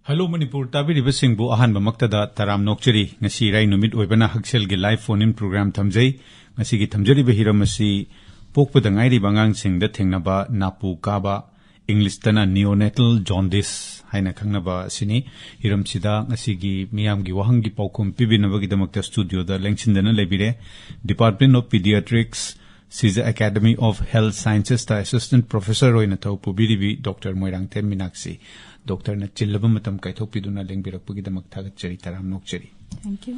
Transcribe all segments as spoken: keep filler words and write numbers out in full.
Hello Manipur ꯇꯥꯕꯤꯔꯤꯕꯁꯤꯡꯕꯨ ꯑꯍꯥꯟꯕꯃꯛꯇꯗ ꯇꯔꯥꯝ ꯅꯣꯛꯆꯔꯤ꯫ ꯉꯁꯤ ꯏꯔꯥꯏ ꯅꯨꯃꯤꯠ ꯑꯣꯏꯕꯅ ꯍꯛꯁꯦꯜꯒꯤ live phone in program ꯊꯝꯖꯩ꯫ ꯉꯁꯤꯒꯤ ꯊꯝꯖꯔꯤꯕ ꯍꯤꯔꯝ ꯑꯁꯤ ꯄꯣꯛꯄꯗ ꯉꯥꯏꯔꯤꯕ ꯑꯉꯥꯡꯁꯤꯡꯗ ꯊꯦꯡꯅꯕ ꯅꯥꯄꯨ ꯀꯥꯕ, ꯏꯪꯂꯤꯁꯇꯅ neonatal jaundice ꯍꯥꯏꯅ ꯈꯪꯅꯕ ꯑꯁꯤꯅꯤ꯫ ꯍꯤꯔꯝꯁꯤꯗ ꯉꯁꯤꯒꯤ ꯃꯤꯌꯥꯝꯒꯤ ꯋꯥꯍꯪꯒꯤ ꯄꯥꯎꯈꯨꯝ ꯄꯤꯕꯤꯅꯕꯒꯤꯗꯃꯛꯇ ꯁ꯭ꯇꯨꯗꯤꯑꯣꯗ ꯂꯦꯡꯁꯤꯟꯗꯅ ꯂꯩꯕꯤꯔꯦ Department of Pediatrics, Sija Academy of Health Sciences ꯇ assistant professor ꯑꯣꯏꯅ ꯊꯧ ꯄꯨꯕꯤꯔꯤꯕꯤ ꯗꯣꯛꯇꯔ ꯃꯣꯏꯔꯥꯡꯊꯦꯝ ꯃꯤꯅꯥꯛꯁꯤ꯫ ꯗꯣꯛꯇꯔꯅ ꯆꯤꯜꯂꯕ ꯃꯇꯝ ꯀꯥꯏꯊꯣꯛꯄꯤꯗꯨꯅ ꯂꯦꯡꯕꯤꯔꯛꯄꯒꯤꯗꯃꯛ ꯊꯥꯒꯠꯆꯔꯤ, ꯇꯔꯥꯝ ꯅꯣꯛꯆꯔꯤ꯫ Thank you.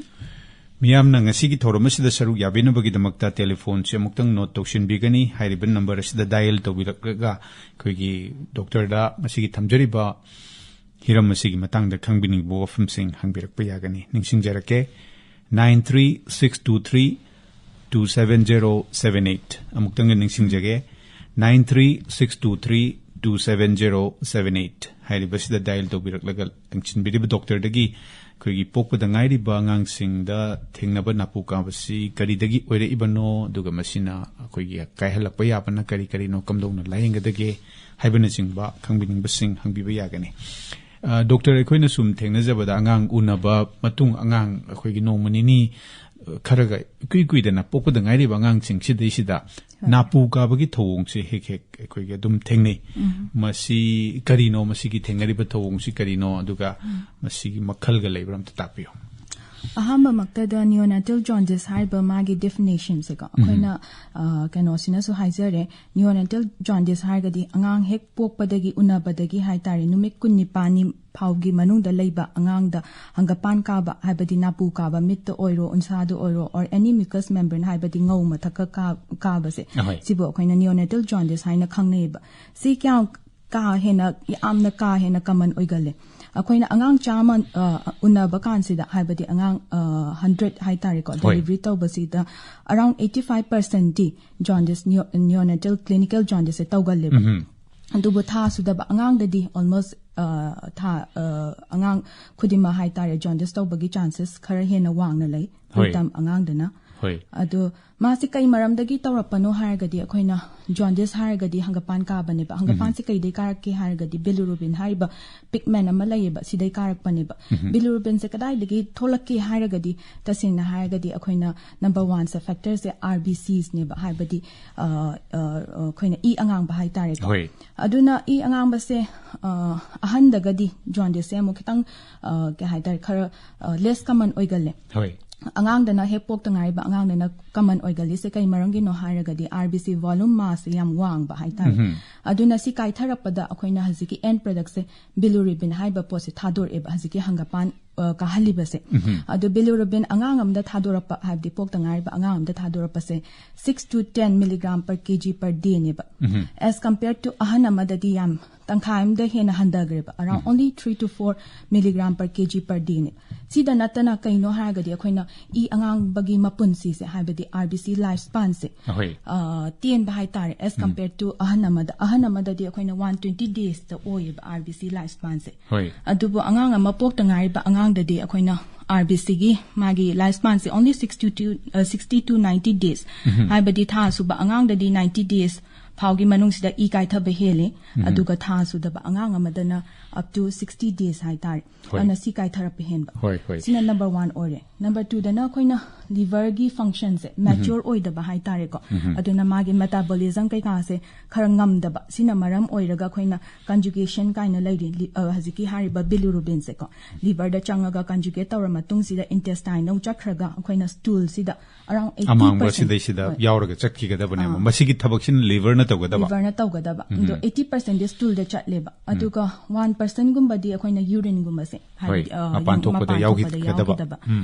ꯃꯤꯌꯥꯝꯅ ꯉꯁꯤꯒꯤ ꯊꯧꯔꯝ ꯑꯁꯤꯗ ꯁꯔꯨꯛ ꯌꯥꯕꯤꯅꯕꯒꯤꯗꯃꯛꯇ ꯇꯦꯂꯤꯐꯣꯟꯁꯤ ꯑꯃꯨꯛꯇꯪ ꯅꯣꯠ ꯇꯧꯁꯤꯟꯕꯤꯒꯅꯤ꯫ ꯍꯥꯏꯔꯤꯕ ꯅꯝꯕꯔ ꯑꯁꯤꯗ ꯗꯥꯏꯌꯦꯜ ꯇꯧꯕꯤꯔꯛꯂꯒ ꯑꯩꯈꯣꯏꯒꯤ ꯗꯣꯛꯇꯔꯗ ꯉꯁꯤꯒꯤ ꯊꯝꯖꯔꯤꯕ ꯍꯤꯔꯝ ꯑꯁꯤꯒꯤ ꯃꯇꯥꯡꯗ ꯈꯪꯕꯤꯅꯤꯡꯕ ꯋꯥꯐꯝꯁꯤꯡ ꯍꯪꯕꯤꯔꯛꯄ ꯌꯥꯒꯅꯤ꯫ ꯅꯤꯡꯁꯤꯡꯖꯔꯛꯀꯦ, nine three six two three two seven zero seven eight꯫ ꯑꯃꯨꯛꯇꯪꯒ ꯅꯤꯡꯁꯤꯡꯖꯒꯦ, nine three six two three two seven zero seven eight꯫ ꯍꯥꯏꯔꯤꯕꯁꯤꯗ ꯗꯥꯏꯌꯦꯜ ꯇꯧꯕꯤꯔꯛꯂꯒ ꯂꯦꯡꯁꯤꯟꯕꯤꯔꯤꯕ ꯗꯣꯛꯇꯔꯗꯒꯤ ꯑꯩꯈꯣꯏꯒꯤ ꯄꯣꯛꯄꯗ ꯉꯥꯏꯔꯤꯕ ꯑꯉꯥꯡꯁꯤꯡꯗ ꯊꯦꯡꯅꯕ ꯅꯥꯄꯨ ꯀꯥꯕꯁꯤ ꯀꯔꯤꯗꯒꯤ ꯑꯣꯏꯔꯛꯏꯕꯅꯣ, ꯑꯗꯨꯒ ꯃꯁꯤꯅ ꯑꯩꯈꯣꯏꯒꯤ ꯀꯥꯏꯍꯜꯂꯛꯄ ꯌꯥꯕꯅ ꯀꯔꯤ ꯀꯔꯤꯅꯣ, ꯀꯝꯗꯧꯅ ꯂꯥꯌꯦꯡꯒꯗꯒꯦ ꯍꯥꯏꯕꯅꯆꯤꯡꯕ ꯈꯪꯕꯤꯅꯤꯡꯕꯁꯤꯡ ꯍꯪꯕꯤꯕ ꯌꯥꯒꯅꯤ꯫ ꯑ, ꯗꯣꯛꯇꯔ, ꯑꯩꯈꯣꯏꯅ ꯁꯨꯝ ꯊꯦꯡꯅꯖꯕꯗ ꯑꯉꯥꯡ ꯎꯅꯕ ꯃꯇꯨꯡ, ꯑꯉꯥꯡ ꯑꯩꯈꯣꯏꯒꯤ ꯅꯣꯡꯃ ꯅꯤꯅꯤ, ꯑ, ꯈꯔꯒ ꯏꯀꯨꯏ ꯀꯨꯏꯗꯅ ꯄꯣꯛꯄꯗ ꯉꯥꯏꯔꯤꯕ ꯑꯉꯥꯡꯁꯤꯡꯁꯤꯗꯩꯁꯤꯗ ꯅꯥꯄꯨ ꯀꯥꯕꯒꯤ ꯊꯧꯑꯣꯡꯁꯦ ꯍꯦꯛ ꯍꯦꯛ ꯑꯩꯈꯣꯏꯒꯤ ꯑꯗꯨꯝ ꯊꯦꯡꯅꯩ꯫ ꯃꯁꯤ ꯀꯔꯤꯅꯣ, ꯃꯁꯤꯒꯤ ꯊꯦꯡꯅꯔꯤꯕ ꯊꯧꯑꯣꯡꯁꯤ ꯀꯔꯤꯅꯣ, ꯑꯗꯨꯒ ꯃꯁꯤꯒꯤ ꯃꯈꯜꯒ ꯂꯩꯕ꯭ꯔꯥ ꯑꯝꯇ ꯇꯥꯛꯄꯤꯌꯨ꯫ ꯑꯍꯥꯟꯕꯃꯛꯇꯗ neonatal jaundice ꯍꯥꯏꯔꯤꯕ ꯃꯥꯒꯤ definition ꯁꯦꯀꯣ, ꯑꯩꯈꯣꯏꯅ, ꯑ, ꯀꯩꯅꯣꯁꯤꯅꯁꯨ ꯍꯥꯏꯖꯔꯦ, neonatal jaundice ꯍꯥꯏꯔꯒꯗꯤ ꯑꯉꯥꯡ ꯍꯦꯛ ꯄꯣꯛꯄꯗꯒꯤ, ꯎꯅꯕꯗꯒꯤ ꯍꯥꯏꯇꯥꯔꯦ, ꯅꯨꯃꯤꯠ ꯀꯨꯟꯅꯤꯄꯥꯟꯅꯤ ꯐꯥꯎꯒꯤ ꯃꯅꯨꯡꯗ ꯂꯩꯕ ꯑꯉꯥꯡꯗ ꯍꯪꯒꯄꯥꯟ ꯀꯥꯕ, ꯍꯥꯏꯕꯗꯤ ꯅꯥꯄꯨ ꯀꯥꯕ, ꯃꯤꯠꯇ ꯑꯣꯏꯔꯣ, ꯎꯟꯁꯥꯗ ꯑꯣꯏꯔꯣ, or any mucous membrane, ꯍꯥꯏꯕꯗꯤ ꯉꯧ ꯃꯊꯛꯀ ꯀꯥ-, ꯀꯥꯕꯁꯦ, ꯑꯍꯣꯏ꯫ ꯁꯤꯕꯨ ꯑꯩꯈꯣꯏꯅ neonatal jaundice ꯍꯥꯏꯅ ꯈꯪꯅꯩꯌꯦꯕ꯫ ꯁꯤ ꯀꯌꯥꯝ ꯀꯥ ꯍꯦꯟꯅ, ꯌꯥꯝꯅ ꯀꯥ ꯍꯦꯟꯅ common ꯑꯣꯏꯒꯜꯂꯦ? ꯑꯩꯈꯣꯏꯅ ꯑꯉꯥꯡ ꯆꯥꯝꯃ, ꯑ, ꯎꯅꯕ ꯀꯥꯟꯁꯤꯗ, ꯍꯥꯏꯕꯗꯤ ꯑꯉꯥꯡ, ꯑ, hundred ꯍꯥꯏꯇꯥꯔꯦꯀꯣ, ꯍꯣꯏ꯫ delivery ꯇꯧꯕꯁꯤꯗ around eighty five percent T jaundice, neo-, neonatal clinical jaundice ꯁꯦ ꯇꯧꯒꯜꯂꯦꯕ꯫ ꯎꯝ꯫ ꯑꯗꯨꯕꯨ ꯊꯥ ꯁꯨꯗꯕ ꯑꯉꯥꯡꯗꯗꯤ almost, ꯑ, ꯊꯥ, ꯑ, ꯑꯉꯥꯡ ꯈꯨꯗꯤꯡꯃꯛ ꯍꯥꯏꯇꯥꯔꯦ, jaundice ꯇꯧꯕꯒꯤ chances ꯈꯔ ꯍꯦꯟꯅ ꯋꯥꯡꯅ ꯂꯩ, ꯍꯣꯏ꯫ preterm ꯑꯉꯥꯡꯗꯅ꯫ ꯍꯣꯏ꯫ ꯑꯗꯣ ꯃꯥꯁꯤ ꯀꯩ ꯃꯔꯝꯗꯒꯤ ꯇꯧꯔꯛꯄꯅꯣ ꯍꯥꯏꯔꯒꯗꯤ, ꯑꯩꯈꯣꯏꯅ ꯖꯣꯟꯗꯤꯁ ꯍꯥꯏꯔꯒꯗꯤ ꯍꯪꯒꯄꯥꯟ ꯀꯥꯕꯅꯦꯕ꯫ ꯍꯪꯒꯄꯥꯟꯁꯤ ꯀꯩꯗꯩ ꯀꯥꯔꯛꯀꯦ ꯍꯥꯏꯔꯒꯗꯤ bilirubin ꯍꯥꯏꯔꯤꯕ ꯄꯤꯒꯃꯦꯟ ꯑꯃ ꯂꯩꯌꯦꯕ, ꯁꯤꯗꯩ ꯀꯥꯔꯛꯄꯅꯦꯕ꯫ Bilirubinꯁꯦ ꯀꯗꯥꯏꯗꯒꯤ ꯊꯣꯛꯂꯛꯀꯦ ꯍꯥꯏꯔꯒꯗꯤ, ꯇꯁꯦꯡꯅ ꯍꯥꯏꯔꯒꯗꯤ ꯑꯩꯈꯣꯏꯅ number oneꯁꯦ factorꯁꯦ R B Csꯅꯦꯕ, ꯍꯥꯏꯕꯗꯤ ꯑ, ꯑ, ꯑꯩꯈꯣꯏꯅ ꯏ ꯑꯉꯥꯡꯕ ꯍꯥꯏꯇꯥꯔꯦꯀꯣ꯫ ꯍꯣꯏ꯫ ꯑꯗꯨꯅ ꯏ ꯑꯉꯥꯡꯕꯁꯦ ꯑ, ꯑꯍꯟꯗꯒꯗꯤ ꯖꯣꯟꯗꯤꯁꯁꯦ ꯑꯃꯨꯛ ꯈꯤꯇꯪ ꯑ, ꯀꯩ ꯍꯥꯏꯇꯥꯔꯦ, ꯈꯔ less common ꯑꯣꯏꯒꯜꯂꯦ꯫ ꯍꯣꯏ꯫ ꯑꯉꯥꯡꯗꯅ ꯍꯦꯛ ꯄꯣꯛꯇ ꯉꯥꯏꯔꯤꯕ ꯑꯉꯥꯡꯗꯅ common ꯑꯣꯏꯒꯜꯂꯤꯁꯦ ꯀꯩ ꯃꯔꯝꯒꯤꯅꯣ ꯍꯥꯏꯔꯒꯗꯤ, R B C volume massꯁꯦ ꯌꯥꯝ ꯋꯥꯡꯕ ꯍꯥꯏꯇꯥꯔꯦ꯫ ꯑꯗꯨꯅ ꯁꯤ ꯀꯥꯏꯊꯔꯛꯄꯗ ꯑꯩꯈꯣꯏꯅ ꯍꯧꯖꯤꯛꯀꯤ end productꯁꯦ bilirubin ꯍꯥꯏꯕ ꯄꯣꯠꯁꯦ ꯊꯥꯗꯣꯔꯛꯑꯦꯕ, ꯍꯧꯖꯤꯛꯀꯤ ꯍꯪꯒꯄꯥꯟ ꯑ, ꯀꯥꯍꯜꯂꯤꯕꯁꯦ꯫ ꯑꯗꯣ bilirubin ꯑꯉꯥꯡ ꯑꯃꯗ ꯊꯥꯗꯣꯔꯛꯄ, ꯍꯥꯏꯕꯗꯤ ꯄꯣꯛꯇ ꯉꯥꯏꯔꯤꯕ ꯑꯉꯥꯡ ꯑꯃꯗ ꯊꯥꯗꯣꯔꯛꯄꯁꯦ six to ten milligram per kg per dayꯅꯦꯕ꯫ As compared to ꯑꯍꯟ ꯑꯃꯗꯗꯤ ꯌꯥꯝ ꯇꯪꯈꯥꯏ ꯑꯃꯗ ꯍꯦꯟꯅ ꯍꯟꯊꯈ꯭ꯔꯦꯕ, around only three to four milligram per kg per dayꯅꯦ꯫ ꯁꯤꯗ ꯅꯠꯇꯅ ꯀꯩꯅꯣ ꯍꯥꯏꯔꯒꯗꯤ, ꯑꯩꯈꯣꯏꯅ ꯏ ꯑꯉꯥꯡꯕꯒꯤ ꯃꯄꯨꯟꯁꯤꯁꯦ, ꯍꯥꯏꯕꯗꯤ R B C life spanꯁꯦ ꯍꯣꯏ꯫ ꯑ, ꯇꯦꯟꯕ ꯍꯥꯏꯇꯥꯔꯦ, as compared to ꯑꯍꯟ ꯑꯃꯗ꯫ ꯑꯍꯟ ꯑꯃꯗꯗꯤ ꯑꯩꯈꯣꯏꯅ one twenty daysꯇ ꯑꯣꯏꯌꯦꯕ R B C life spanꯁꯦ꯫ ꯍꯣꯏ꯫ ꯑꯗꯨꯕꯨ ꯑꯉꯥꯡ ꯑꯃ ꯄꯣꯛꯇ ꯉꯥꯏꯔꯤꯕ ꯑꯉꯥꯡꯗꯗꯤ ꯑꯩꯈꯣꯏꯅ R B Cꯒꯤ ꯃꯥꯒꯤ life spanꯁꯦ only sixty to, uh, sixty to ninety days, ꯍꯥꯏꯕꯗꯤ ꯊꯥ ꯁꯨꯕ ꯑꯉꯥꯡꯗꯗꯤ ninety days ꯐꯥꯎꯒꯤ ꯃꯅꯨꯡꯁꯤꯗ ꯏ ꯀꯥꯏꯊꯕ ꯍꯦꯜꯂꯤ꯫ ꯑꯗꯨꯒ ꯊꯥ ꯁꯨꯗꯕ ꯑꯉꯥꯡ ꯑꯃꯗꯅ up to sixty days ꯍꯥꯏꯇꯥꯔꯦ꯫ ꯍꯣꯏ꯫ ꯑꯗꯨꯅ ꯁꯤ ꯀꯥꯏꯊꯔꯛꯄ ꯍꯦꯟꯕ꯫ ꯍꯣꯏ, ꯍꯣꯏ꯫ ꯁꯤꯅ number one ꯑꯣꯏꯔꯦ꯫ Number twoꯗꯅ ꯑꯩꯈꯣꯏꯅ liverꯒꯤ functionꯁꯦ mature ꯑꯣꯏꯗꯕ ꯍꯥꯏꯇꯥꯔꯦꯀꯣ꯫ ꯑꯗꯨꯅ ꯃꯥꯒꯤ metabolism ꯀꯩꯀꯥꯁꯦ ꯈꯔ ꯉꯝꯗꯕ꯫ ꯁꯤꯅ ꯃꯔꯝ ꯑꯣꯏꯔꯒ ꯑꯩꯈꯣꯏꯅ conjugation ꯀꯥꯏꯅ ꯂꯩꯔꯤ, ꯂꯤ-, ꯑ, ꯍꯧꯖꯤꯛꯀꯤ ꯍꯥꯏꯔꯤꯕ bilirubinꯁꯦꯀꯣ꯫ Liverꯗ ꯆꯪꯉꯒ conjugate ꯇꯧꯔ ꯃꯇꯨꯡꯁꯤꯗ intestineꯗ ꯑꯃꯨꯛ ꯆꯠꯈ꯭ꯔꯒ ꯑꯩꯈꯣꯏꯅ stoolꯁꯤꯗ around eighty percent, ꯑꯃꯥꯡꯕ ꯁꯤꯗꯩꯁꯤꯗ ꯍꯣꯏ꯫ ꯌꯥꯎꯔꯒ ꯆꯠꯈꯤꯒꯗꯕꯅꯦꯕ꯫ ꯑꯥ꯫ ꯃꯁꯤꯒꯤ ꯊꯕꯛꯁꯤꯅ liverꯅ ꯇꯧꯒꯗꯕ꯫ Liverꯅ ꯇꯧꯒꯗꯕ꯫ ꯑꯗꯣ eighty percentꯗꯤ stoolꯗ ꯆꯠꯂꯦꯕ꯫ ꯑꯗꯨꯒ one percentꯒꯨꯝꯕꯗꯤ ꯑꯩꯈꯣꯏꯅ urineꯒꯨꯝꯕꯁꯦ, ꯍꯥꯏꯕꯗꯤ, ꯍꯣꯏ, ꯑ, ꯃꯄꯥꯟ ꯊꯣꯛꯄꯗ ꯃꯄꯥꯟ ꯌꯥꯎꯈꯤ-, ꯊꯣꯛꯄꯗ ꯒꯗꯕ꯫ ꯌꯥꯎꯈꯤꯗꯕ꯫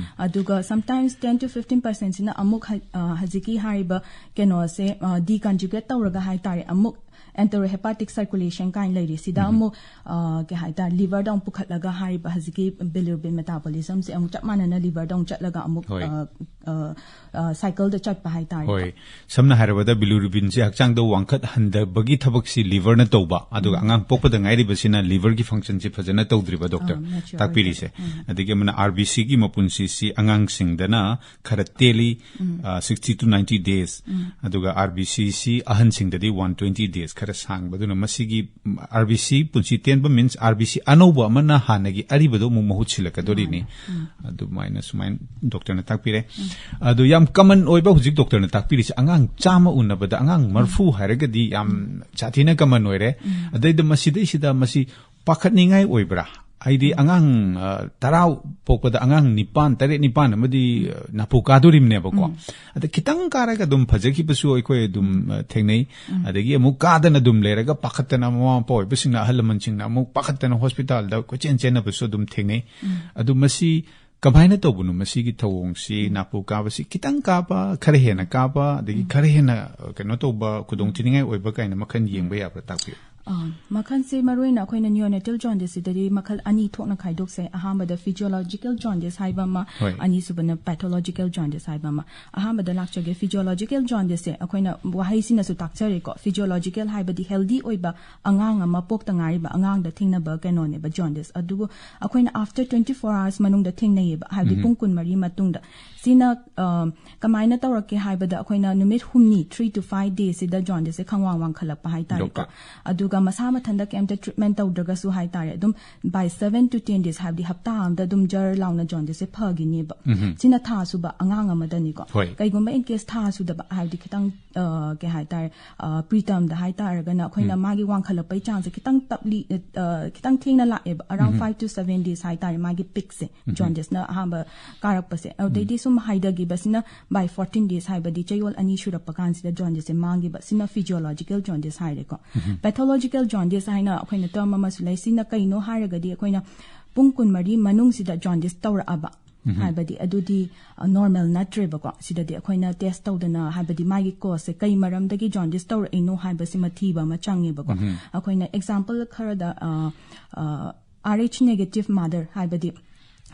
ꯑꯗꯨꯒ sometimes ten to fifteen percentꯁꯤꯅ ꯑꯃꯨꯛ ꯍ-, ꯑ, ꯍꯧꯖꯤꯛꯀꯤ ꯍꯥꯏꯔꯤꯕ ꯀꯩꯅꯣꯁꯦ, ꯑ, deconjugate ꯇꯧꯔꯒ ꯍꯥꯏꯇꯥꯔꯦ, ꯑꯃꯨꯛ Enterohepatic circulation ꯀꯥꯏꯅ ꯂꯩꯔꯤ꯫ ꯁꯤꯗ ꯑꯃꯨꯛ ꯑ, ꯀꯩ ꯍꯥꯏꯇꯥꯔꯦ, liverꯗ ꯑꯃꯨꯛ ꯄꯨꯈꯠꯂꯒ ꯍꯥꯏꯔꯤꯕ ꯍꯧꯖꯤꯛꯀꯤ bilirubin metabolismꯁꯦ ꯑꯃꯨꯛ ꯆꯞ ꯃꯥꯟꯅꯅ liverꯗ ꯑꯃꯨꯛ ꯆꯠꯂꯒ ꯑꯃꯨꯛ ꯍꯣꯏ꯫ ꯑ, ꯑ, ꯑ, cycleꯗ ꯆꯠꯄ ꯍꯥꯏꯇꯥꯔꯦ꯫ ꯍꯣꯏ, ꯁꯝꯅ ꯍꯥꯏꯔꯕꯗ bilirubinꯁꯦ ꯍꯛꯆꯥꯡꯗ ꯋꯥꯡꯈꯠꯍꯟꯗꯕꯒꯤ ꯊꯕꯛꯁꯤ liverꯅ ꯇꯧꯕ, ꯑꯗꯨꯒ ꯑꯉꯥꯡ ꯄꯣꯛꯄꯗ ꯉꯥꯏꯔꯤꯕꯁꯤꯅ liverꯒꯤ functionꯁꯤ ꯐꯖꯅ ꯇꯧꯗ꯭ꯔꯤꯕ doctor ꯑꯥ, mature ꯇꯥꯛꯄꯤꯔꯤꯁꯦ꯫ ꯑꯗꯒꯤ ꯑꯃꯅ RBCꯒꯤ ꯃꯄꯨꯟꯁꯤꯁꯤ ꯑꯉꯥꯡꯁꯤꯡꯗꯅ ꯈꯔ ꯇꯦꯜꯂꯤ, ꯑ, sixty to ninety days, ꯑꯗꯨꯒ RBCꯁꯤ ꯑꯍꯟꯁꯤꯡꯗꯗꯤ one twenty days, ꯈꯔ ꯁꯥꯡꯕ꯫ ꯑꯗꯨꯅ ꯃꯁꯤꯒꯤ, ꯎꯝ, RBC ꯄꯨꯟꯁꯤ ꯇꯦꯟꯕ means RBC ꯑꯅꯧꯕ ꯑꯃꯅ ꯍꯥꯟꯅꯒꯤ ꯑꯔꯤꯕꯗꯣ ꯑꯃꯨꯛ ꯃꯍꯨꯠ ꯁꯤꯜꯂꯛꯀꯗꯣꯔꯤꯅꯤ꯫ ꯑꯗꯨꯃꯥꯏꯅ ꯁꯨꯃꯥꯏꯅ doctorꯅ ꯇꯥꯛꯄꯤꯔꯦ꯫ ꯑꯗꯣ ꯌꯥꯝ common ꯑꯣꯏꯕ ꯍꯧꯖꯤꯛ doctorꯅ ꯇꯥꯛꯄꯤꯔꯤꯁꯦ, ꯑꯉꯥꯡ ꯆꯥꯝꯃ ꯎꯅꯕꯗ ꯑꯉꯥꯡ ꯃꯔꯐꯨ ꯍꯥꯏꯔꯒꯗꯤ ꯌꯥꯝ ꯁꯥꯊꯤꯅ common ꯑꯣꯏꯔꯦ꯫ ꯑꯗꯩꯗ ꯃꯁꯤꯗꯩꯁꯤꯗ ꯃꯁꯤ ꯄꯥꯈꯠꯅꯤꯡꯉꯥꯏ ꯑꯣꯏꯕ꯭ꯔꯥ? ꯍꯥꯏꯗꯤ ꯑꯉꯥꯡ, ꯑ, ꯇꯔꯥ ꯄꯣꯛꯄꯗ ꯑꯉꯥꯡ ꯅꯤꯄꯥꯟ, ꯇꯔꯦꯠ, ꯅꯤꯄꯥꯟ ꯑꯃꯗꯤ, ꯑ, ꯅꯥꯄꯨ ꯀꯥꯗꯣꯔꯤꯕꯅꯦꯕꯀꯣ꯫ ꯑꯗ ꯈꯤꯇꯪ ꯀꯥꯔꯒ ꯑꯗꯨꯝ ꯐꯖꯈꯤꯕꯁꯨ ꯑꯩꯈꯣꯏ ꯑꯗꯨꯝ, ꯑ, ꯊꯦꯡꯅꯩ꯫ ꯑꯗꯒꯤ ꯑꯃꯨꯛ ꯀꯥꯗꯅ ꯑꯗꯨꯝ ꯂꯩꯔꯒ ꯄꯥꯈꯠꯇꯅ ꯃꯃꯥ ꯃꯄꯥ ꯑꯣꯏꯕꯁꯤꯡꯅ, ꯑꯍꯜ ꯂꯃꯟꯁꯤꯡꯅ ꯑꯃꯨꯛ ꯄꯥꯈꯠꯇꯅ hospitalꯗ ꯀꯣꯏꯆꯦꯟ ꯆꯦꯟꯅꯕꯁꯨ ꯑꯗꯨꯝ ꯊꯦꯡꯅꯩ꯫ ꯑꯗꯨ ꯃꯁꯤ ꯀꯃꯥꯏꯅ ꯇꯧꯕꯅꯣ? ꯃꯁꯤꯒꯤ ꯊꯧꯑꯣꯡꯁꯤ, ꯅꯥꯄꯨ ꯀꯥꯕꯁꯤ ꯈꯤꯇꯪ ꯀꯥꯕ, ꯈꯔ ꯍꯦꯟꯅ ꯀꯥꯕ, ꯑꯗꯒꯤ ꯈꯔ ꯍꯦꯟꯅ, ꯑ, ꯀꯩꯅꯣ ꯇꯧꯕ, ꯈꯨꯗꯣꯡ ꯊꯤꯅꯤꯡꯉꯥꯏ ꯑꯣꯏꯕ ꯀꯥꯏꯅ ꯃꯈꯜ ꯌꯦꯡꯕ ꯌꯥꯕ꯭ꯔꯥ? ꯇꯥꯛꯄꯤꯌꯨ꯫ ꯑ, ꯃꯈꯜꯁꯦ ꯃꯔꯨꯑꯣꯏꯅ ꯑꯩꯈꯣꯏꯅ neonatal jaundicesꯁꯤꯗꯗꯤ ꯃꯈꯜ ꯑꯅꯤ ꯊꯣꯛꯅ ꯈꯥꯏꯗꯣꯛꯆꯩ꯫ ꯑꯍꯥꯟꯕꯗ physiological jaundice ꯍꯥꯏꯕ ꯑꯃ, ꯍꯣꯏ꯫ ꯑꯅꯤꯁꯨꯕꯅ pathological jaundice ꯍꯥꯏꯕ ꯑꯃ꯫ ꯑꯍꯥꯟꯕꯗ ꯂꯥꯛꯆꯒꯦ, physiological jaundicesꯁꯦ ꯑꯩꯈꯣꯏꯅ ꯋꯥꯍꯩꯁꯤꯅꯁꯨ ꯇꯥꯛꯆꯔꯦꯀꯣ꯫ Physiological ꯍꯥꯏꯕꯗꯤ healthy ꯑꯣꯏꯕ ꯑꯉꯥꯡ ꯑꯃ, ꯄꯣꯛꯇ ꯉꯥꯏꯔꯤꯕ ꯑꯉꯥꯡꯗ ꯊꯦꯡꯅꯕ ꯀꯩꯅꯣꯅꯦꯕ jaundice꯫ ꯑꯗꯨꯕꯨ ꯑꯩꯈꯣꯏꯅ after twenty four hours ꯃꯅꯨꯡꯗ ꯊꯦꯡꯅꯩꯌꯦꯕ, ꯍꯥꯏꯕꯗꯤ ꯄꯨꯡ ꯀꯨꯟꯃꯔꯤ ꯃꯇꯨꯡꯗ꯫ ꯁꯤꯅ, ꯑ, ꯀꯃꯥꯏꯅ ꯇꯧꯔꯛꯀꯦ ꯍꯥꯏꯕꯗ, ꯑꯩꯈꯣꯏꯅ ꯅꯨꯃꯤꯠ ꯍꯨꯝꯅꯤ, three to five daysꯁꯤꯗ jaundicesꯁꯦ ꯈꯪꯋꯥꯡ ꯋꯥꯡꯈꯠꯂꯛꯄ ꯍꯥꯏꯇꯥꯔꯦꯀꯣ꯫ Doctor꯫ ꯑꯗꯨꯒ ꯃꯁꯥ ꯃꯊꯟꯇ ꯀꯩꯝꯇ treatment ꯇꯧꯗ꯭ꯔꯒꯁꯨ ꯍꯥꯏꯇꯥꯔꯦ, ꯑꯗꯨꯝ by seven to ten days, ꯍꯥꯏꯕꯗꯤ ꯍꯞꯇꯥ ꯑꯃꯗ ꯑꯗꯨꯝ ꯖꯔ ꯂꯥꯎꯅ jaundicesꯁꯦ ꯐꯈꯤꯅꯦꯕ꯫ ꯁꯤꯅ ꯊꯥ ꯁꯨꯕ ꯑꯉꯥꯡ ꯑꯃꯗꯅꯤꯀꯣ꯫ ꯍꯣꯏ꯫ ꯀꯩꯒꯨꯝꯕ in case ꯊꯥ ꯁꯨꯗꯕ, ꯍꯥꯏꯕꯗꯤ ꯈꯤꯇꯪ, ꯑ, ꯀꯩ ꯍꯥꯏꯇꯥꯔꯦ, ꯑ, pretermꯗ ꯍꯥꯏꯇꯥꯔꯒꯅ ꯑꯩꯈꯣꯏꯅ ꯃꯥꯒꯤ ꯋꯥꯡꯈꯠꯂꯛꯄꯩ ꯆꯥꯡꯁꯦ ꯈꯤꯇꯪ ꯇꯞꯂꯤ, ꯑ, ꯈꯤꯇꯪ ꯊꯦꯡꯅ ꯂꯥꯛꯑꯦꯕ, around five to seven days ꯍꯥꯏꯇꯥꯔꯦ, ꯃꯥꯒꯤ peakꯁꯦ, jaundicesꯅ ꯑꯍꯥꯟꯕ ꯀꯥꯔꯛꯄꯁꯦ꯫ ꯑꯗꯩꯗꯤ ꯁꯨꯝ ꯍꯥꯏꯊꯈꯤꯕꯁꯤꯅ by fourteen days, ꯍꯥꯏꯕꯗꯤ ꯆꯌꯣꯜ ꯑꯅꯤ ꯁꯨꯔꯛꯄ ꯀꯥꯟꯁꯤꯗ jaundicesꯁꯦ ꯃꯥꯡꯈꯤꯕ, ꯁꯤꯅ physiological jaundice ꯍꯥꯏꯔꯦꯀꯣ꯫ Pathological jaundice ꯍꯥꯏꯅ ꯑꯩꯈꯣꯏꯅ term ꯑꯃꯁꯨ ꯂꯩ꯫ ꯁꯤꯅ ꯀꯩꯅꯣ ꯍꯥꯏꯔꯒꯗꯤ, ꯑꯩꯈꯣꯏꯅ ꯄꯨꯡ ꯀꯨꯟꯃꯔꯤ ꯃꯅꯨꯡꯁꯤꯗ jaundice ꯇꯧꯔꯛꯑꯕ, ꯍꯥꯏꯕꯗꯤ ꯑꯗꯨꯗꯤ ꯅꯣꯔꯃꯦꯜ ꯅꯠꯇ꯭ꯔꯦꯕꯀꯣ꯫ ꯁꯤꯗꯗꯤ ꯑꯩꯈꯣꯏꯅ ꯇꯦꯁ ꯇꯧꯗꯅ, ꯍꯥꯏꯕꯗꯤ ꯃꯥꯒꯤ ꯀꯣꯁꯁꯦ ꯀꯩ ꯃꯔꯝꯗꯒꯤ ꯖꯣꯟꯗꯤꯁ ꯇꯧꯔꯛꯏꯅꯣ ꯍꯥꯏꯕꯁꯤꯃ ꯊꯤꯕ ꯑꯃ ꯆꯪꯉꯦꯕꯀꯣ꯫ ꯑꯩꯈꯣꯏꯅ ꯑꯦꯛꯖꯥꯝꯄꯜ ꯈꯔꯗ, ꯑꯥꯔ ꯑꯩꯆ ꯅꯦꯒꯦꯇꯤꯞ ꯃꯥꯗꯔ, ꯍꯥꯏꯕꯗꯤ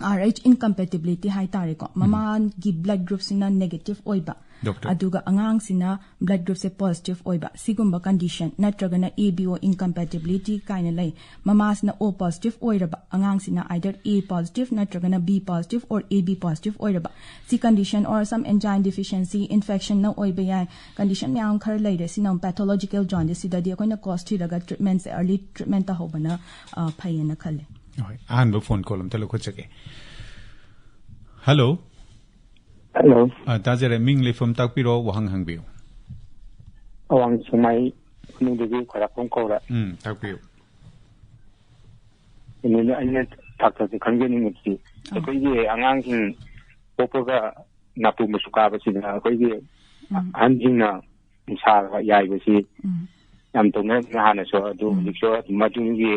ꯑꯥꯔ ꯑꯩꯆ ꯏꯟꯀꯝꯄꯦꯇꯤꯕꯤꯂꯤꯇꯤ ꯍꯥꯏꯇꯥꯔꯦꯀꯣ, ꯃꯃꯥꯒꯤ ꯕ꯭ꯂꯗ ꯒ꯭ꯔꯨꯞꯁꯤꯅ ꯅꯦꯒꯦꯇꯤꯞ ꯑꯣꯏꯕ, ꯗꯣꯛꯇꯔ꯫ ꯑꯗꯨꯒ ꯑꯉꯥꯡꯁꯤꯅ ꯕ꯭ꯂꯗ ꯒ꯭ꯔꯨꯞꯁꯦ ꯄꯣꯖꯤꯇꯤꯚ ꯑꯣꯏꯕ, ꯁꯤꯒꯨꯝꯕ ꯀꯟꯗꯤꯁꯟ, ꯅꯠꯇ꯭ꯔꯒꯅ ꯑꯦ ꯕꯤ ꯑꯣ ꯏꯟꯀꯝꯄꯦꯇꯤꯕꯤꯂꯤꯇꯤ ꯀꯥꯏꯅ ꯂꯩ꯫ ꯃꯃꯥꯁꯤꯅ ꯑꯣ ꯄꯣꯖꯤꯇꯤꯚ ꯑꯣꯏꯔꯕ, ꯑꯉꯥꯡꯁꯤꯅ ꯑꯥꯏꯗꯔ ꯑꯦ ꯄꯣꯖꯤꯇꯤꯚ ꯅꯠꯇ꯭ꯔꯒꯅ B positive or A B positive ꯑꯣꯏꯔꯕ, ꯁꯤ ꯀꯟꯗꯤꯁꯟ ꯑꯣꯔ ꯁꯝ ꯑꯦꯟꯖꯥꯏꯝ ꯗꯤꯐꯤꯁꯤꯌꯦꯟꯁꯤ, ꯏꯟꯐꯦꯛꯁꯟꯅ ꯑꯣꯏꯕ ꯌꯥꯏ꯫ ꯀꯟꯗꯤꯁꯟ ꯃꯌꯥꯝ ꯈꯔ ꯂꯩꯔꯦ꯫ ꯁꯤꯅ ꯑꯃꯨꯛ ꯄꯦꯊꯣꯂꯣꯖꯤꯀꯦꯜ ꯖꯣꯟꯗꯤꯁ, ꯁꯤꯗꯗꯤ ꯑꯩꯈꯣꯏꯅ ꯀꯣꯁ ꯊꯤꯔꯒ ꯇ꯭ꯔꯤꯠꯃꯦꯟꯁꯦ, ꯑꯔꯂꯤ ꯇ꯭ꯔꯤꯠꯃꯦꯟ ꯇꯧꯍꯧꯕꯅ ꯑ, ꯐꯩꯌꯦꯅ ꯈꯜꯂꯦ꯫ ꯍꯣꯏ, ꯑꯍꯥꯟꯕ ꯐꯣꯟ ꯀꯣꯜ ꯑꯝꯇ ꯂꯧꯈꯠꯆꯒꯦ꯫ ꯍꯜꯂꯣ꯫ ꯍꯜꯂꯣ꯫ ꯑ, ꯇꯥꯖꯔꯦ, ꯃꯤꯡ ꯂꯩꯐꯝ ꯇꯥꯛꯄꯤꯔꯣ, ꯋꯥꯍꯪ ꯍꯪꯕꯤꯌꯨ꯫ ꯑꯋꯥꯡ ꯁꯦꯛꯃꯥꯏ ꯃꯅꯨꯡꯗꯒꯤ ꯈꯣꯏꯔꯥꯛꯄꯝ ꯀꯧꯔꯦ꯫ ꯎꯝ, ꯇꯥꯛꯄꯤꯌꯨ꯫ ꯑꯩꯅ, ꯑꯩꯅ ꯗꯥꯛꯇꯔꯁꯦ ꯈꯪꯖꯅꯤꯡꯕꯁꯤ, ꯑꯩꯈꯣꯏꯒꯤ ꯑꯉꯥꯡꯁꯤꯡ ꯄꯣꯛꯄꯒ ꯅꯥꯄꯨ ꯃꯆꯨ ꯀꯥꯕꯁꯤꯗ ꯑꯩꯈꯣꯏꯒꯤ ꯑꯍꯟꯁꯤꯡꯅ ꯅꯨꯡꯁꯥ ꯌꯥꯏꯕꯁꯤ ꯎꯝ꯫ ꯌꯥꯝ ꯇꯧꯅꯔꯝꯃꯤ ꯍꯥꯟꯅꯁꯨ, ꯑꯗꯨ ꯎꯝ꯫ ꯍꯧꯖꯤꯛꯁꯨ ꯑꯗꯨꯝ ꯑꯗꯨꯒꯤ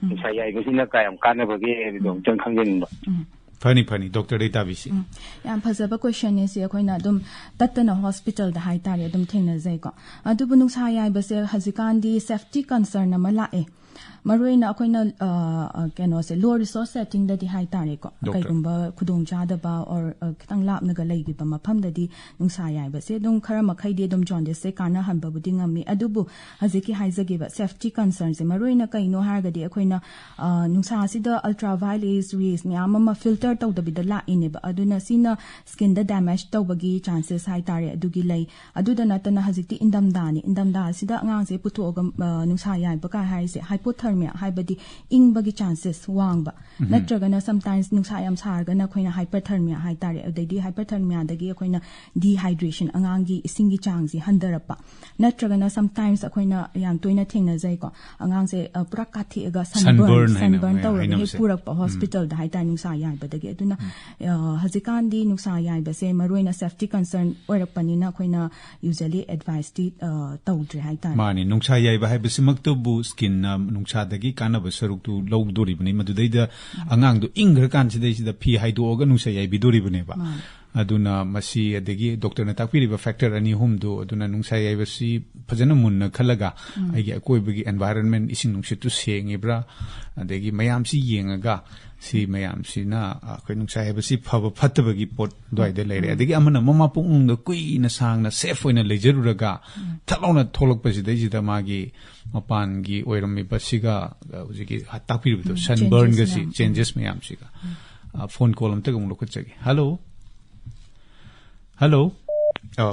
ꯅꯨꯡꯁꯥ ꯌꯥꯏꯕꯁꯤꯅ ꯀꯌꯥꯝ ꯀꯥꯟꯅꯕꯒꯦ ꯍꯥꯏꯕꯗꯣ ꯑꯃꯨꯛꯇꯪ ꯈꯪꯖꯅꯤꯡꯕ꯫ ꯎꯝ꯫ ꯐꯅꯤ, ꯐꯅꯤ, ꯗꯣꯛꯇꯔꯗꯩ ꯇꯥꯕꯤꯁꯤ꯫ ꯎꯝ, ꯌꯥꯝ ꯐꯖꯕ ꯀꯣꯏꯁꯟꯅꯦ ꯁꯤ꯫ ꯑꯩꯈꯣꯏꯅ ꯑꯗꯨꯝ ꯇꯠꯇꯅ ꯍꯣꯁꯄꯤꯇꯥꯜꯗ ꯍꯥꯏꯇꯥꯔꯦ ꯑꯗꯨꯝ ꯊꯦꯡꯅꯖꯩꯀꯣ꯫ ꯑꯗꯨꯕꯨ ꯅꯨꯡꯁꯥ ꯌꯥꯏꯕꯁꯦ ꯍꯧꯖꯤꯛꯀꯥꯟꯗꯤ ꯁꯦꯐꯇꯤ ꯀꯟꯁꯔꯟ ꯑꯃ ꯂꯥꯛꯑꯦ꯫ ꯃꯔꯨꯑꯣꯏꯅ ꯑꯩꯈꯣꯏꯅ, ꯑ, ꯑ, ꯀꯩꯅꯣꯁꯦ, ꯂꯣ ꯔꯤꯁꯣꯔꯁ ꯁꯦꯠꯇꯤꯡꯗꯗꯤ ꯍꯥꯏꯇꯥꯔꯦꯀꯣ, ꯗꯣꯛꯇꯔ꯫ ꯀꯩꯒꯨꯝꯕ ꯈꯨꯗꯣꯡꯆꯥꯗꯕ ꯑꯣꯔ, ꯑ, ꯈꯤꯇꯪ ꯂꯥꯞꯅꯒ ꯂꯩꯈꯤꯕ ꯃꯐꯝꯗꯗꯤ ꯅꯨꯡꯁꯥ ꯌꯥꯏꯕꯁꯦ ꯑꯗꯨꯝ ꯈꯔ ꯃꯈꯩꯗꯤ ꯑꯗꯨꯝ ꯖꯣꯟꯗꯤꯁꯁꯦ ꯀꯥꯟꯅꯍꯟꯕꯕꯨꯗꯤ ꯉꯝꯃꯤ꯫ ꯑꯗꯨꯕꯨ ꯍꯧꯖꯤꯛꯀꯤ ꯍꯥꯏꯖꯈꯤꯕ ꯁꯦꯐꯇꯤ ꯀꯟꯁꯔꯟꯁꯦ ꯃꯔꯨꯑꯣꯏꯅ ꯀꯩꯅꯣ ꯍꯥꯏꯔꯒꯗꯤ, ꯑꯩꯈꯣꯏꯅ, ꯑ, ꯅꯨꯡꯁꯥꯁꯤꯗ ꯑꯜꯇ꯭ꯔꯥ ꯚꯥꯏꯂꯦꯠ ꯔꯦꯁ ꯃꯌꯥꯝ ꯑꯃ ꯐꯤꯜꯇꯔ ꯇꯧꯗꯕꯤꯗ ꯂꯥꯛꯏꯅꯦꯕ꯫ ꯑꯗꯨꯅ ꯁꯤꯅ ꯁ꯭ꯀꯤꯟꯗ ꯗꯦꯃꯦꯖ ꯇꯧꯕꯒꯤ ꯆꯥꯟꯁꯦꯁ ꯍꯥꯏꯇꯥꯔꯦ, ꯑꯗꯨꯒꯤ ꯂꯩ꯫ ꯑꯗꯨꯗ ꯅꯠꯇꯅ ꯍꯧꯖꯤꯛꯇꯤ ꯏꯟꯗꯝꯗꯥꯅꯤ꯫ ꯏꯟꯗꯝꯗꯥꯁꯤꯗ ꯑꯉꯥꯡꯁꯦ ꯄꯨꯊꯣꯛꯑꯒ, ꯑ, ꯅꯨꯡꯁꯥ ꯌꯥꯏꯕ ꯀꯥꯏ ꯍꯥꯏꯔꯤꯁꯦ ꯍꯥꯏꯄꯣꯊꯔꯃꯤꯌꯥ, ꯍꯥꯏꯕꯗꯤ ꯏꯪꯕꯒꯤ ꯆꯥꯟꯁꯦꯁ ꯋꯥꯡꯕ꯫ ꯅꯠꯇ꯭ꯔꯒꯅ ꯁꯝꯇꯥꯏꯝꯁ ꯅꯨꯡꯁꯥ ꯌꯥꯝ ꯁꯥꯔꯒꯅ ꯑꯩꯈꯣꯏꯅ ꯍꯥꯏꯄꯔꯊꯔꯃꯤꯌꯥ ꯍꯥꯏꯇꯥꯔꯦ꯫ ꯑꯗꯩꯗꯤ ꯍꯥꯏꯄꯔꯊꯔꯃꯤꯌꯥꯗꯒꯤ ꯑꯩꯈꯣꯏꯅ ꯗꯤꯍꯥꯏꯗ꯭ꯔꯦꯁꯟ, ꯑꯉꯥꯡꯒꯤ ꯏꯁꯤꯡꯒꯤ ꯆꯥꯡꯁꯤ ꯍꯟꯊꯔꯛꯄ꯫ ꯅꯠꯇ꯭ꯔꯒꯅ ꯁꯝꯇꯥꯏꯝꯁ ꯑꯩꯈꯣꯏꯅ ꯌꯥꯝ ꯇꯣꯏꯅ ꯊꯦꯡꯅꯖꯩꯀꯣ, ꯑꯉꯥꯡꯁꯦ, ꯑ, ꯄꯨꯔꯥ ꯀꯥꯊꯦꯛꯑꯒ Sunburn ꯁꯟꯕꯔꯟ, ꯍꯥꯏꯅ ꯁꯟꯕꯔꯟ ꯃꯣꯏ ꯇꯧꯔꯒ ꯍꯦꯛ ꯍꯥꯏꯅꯕꯁꯦ꯫ ꯄꯨꯔꯛꯄ ꯍꯣꯁꯄꯤꯇꯥꯜꯗ ꯍꯥꯏꯇꯥꯔꯦ, ꯅꯨꯡꯁꯥ ꯌꯥꯏꯕꯗꯒꯤ꯫ ꯑꯗꯨꯅ, ꯑ, ꯍꯧꯖꯤꯛꯀꯥꯟꯗꯤ ꯅꯨꯡꯁꯥ ꯌꯥꯏꯕꯁꯦ ꯃꯔꯨꯑꯣꯏꯅ ꯁꯦꯐꯇꯤ ꯀꯟꯁꯔꯟ ꯑꯣꯏꯔꯛꯄꯅꯤꯅ ꯑꯩꯈꯣꯏꯅ ꯌꯨꯖ꯭ꯋꯦꯂꯤ ꯑꯦꯗꯚꯥꯏꯁꯇꯤ, ꯑ, ꯇꯧꯗ꯭ꯔꯦ ꯍꯥꯏꯇꯥꯔꯦ꯫ ꯃꯥꯅꯤ, ꯅꯨꯡꯁꯥ ꯌꯥꯏꯕ ꯍꯥꯏꯕꯁꯤꯃꯛꯇꯕꯨ ꯁ꯭ꯀꯤꯟꯅ ꯅꯨꯡꯁꯥꯗꯒꯤ ꯀꯥꯟꯅꯕ ꯁꯔꯨꯛꯇꯨ ꯂꯧꯗꯣꯔꯤꯕꯅꯤ꯫ ꯃꯗꯨꯗꯩꯗ ꯑꯉꯥꯡꯗꯨ ꯏꯪꯈ꯭ꯔꯀꯥꯟꯁꯤꯗꯩꯁꯤꯗ ꯐꯤ ꯍꯥꯏꯗꯣꯛꯑꯒ ꯅꯨꯡꯁꯥ ꯌꯥꯏꯕꯤꯗꯣꯔꯤꯕꯅꯦꯕ꯫ ꯃꯥꯅꯦ꯫ ꯑꯗꯨꯅ ꯃꯁꯤ, ꯑꯗꯒꯤ ꯗꯣꯛꯇꯔꯅ ꯇꯥꯛꯄꯤꯔꯤꯕ ꯐꯦꯛꯇꯔ ꯑꯅꯤ ꯑꯍꯨꯝꯗꯨ, ꯑꯗꯨꯅ ꯅꯨꯡꯁꯥ ꯌꯥꯏꯕꯁꯤ ꯐꯖꯅ ꯃꯨꯟꯅ ꯈꯜꯂꯒ, ꯑꯩꯒꯤ ꯑꯀꯣꯏꯕꯒꯤ ꯑꯦꯟꯚꯥꯏꯔꯟꯃꯦꯟ, ꯏꯁꯤꯡ ꯅꯨꯡꯁꯤꯠꯇꯨ ꯁꯦꯡꯉꯤꯕ꯭ꯔꯥ, ꯑꯗꯒꯤ ꯃꯌꯥꯝꯁꯤ ꯌꯦꯡꯉꯒ, ꯁꯤ ꯃꯌꯥꯝꯁꯤꯅ ꯑꯩꯈꯣꯏ ꯅꯨꯡꯁꯥ ꯌꯥꯏꯕꯁꯤ ꯐꯕ ꯐꯠꯇꯕꯒꯤ ꯄꯣꯠ ꯑꯗꯨꯋꯥꯏꯗ ꯂꯩꯔꯦ꯫ ꯑꯗꯒꯤ ꯑꯃꯅ ꯃꯃꯥ ꯄꯨꯛꯅꯨꯡꯗ ꯀꯨꯏꯅ ꯁꯥꯡꯅ ꯁꯦꯐ ꯑꯣꯏꯅ ꯂꯩꯖꯔꯨꯔꯒ ꯊꯠ ꯂꯥꯎꯅ ꯊꯣꯛꯂꯛꯄꯁꯤꯗꯩꯁꯤꯗ ꯃꯥꯒꯤ ꯃꯄꯥꯟꯒꯤ ꯑꯣꯏꯔꯝꯃꯤꯕꯁꯤꯒ, ꯑ, ꯍꯧꯖꯤꯛꯀꯤ ꯇꯥꯛꯄꯤꯔꯤꯕꯗꯣ, ꯎꯝ, ꯁꯟꯕꯔꯟꯒꯁꯤ, changes ꯃꯌꯥꯝ, ꯎꯝ꯫ ꯆꯦꯟꯖꯦꯁ ꯃꯌꯥꯝꯁꯤꯒ꯫ ꯑ, ꯐꯣꯟ ꯀꯣꯜ ꯑꯝꯇꯒ ꯑꯃꯨꯛ ꯂꯧꯈꯠꯆꯒꯦ꯫ ꯍꯜꯂꯣ꯫ ꯍꯜꯂꯣ꯫ ꯑ,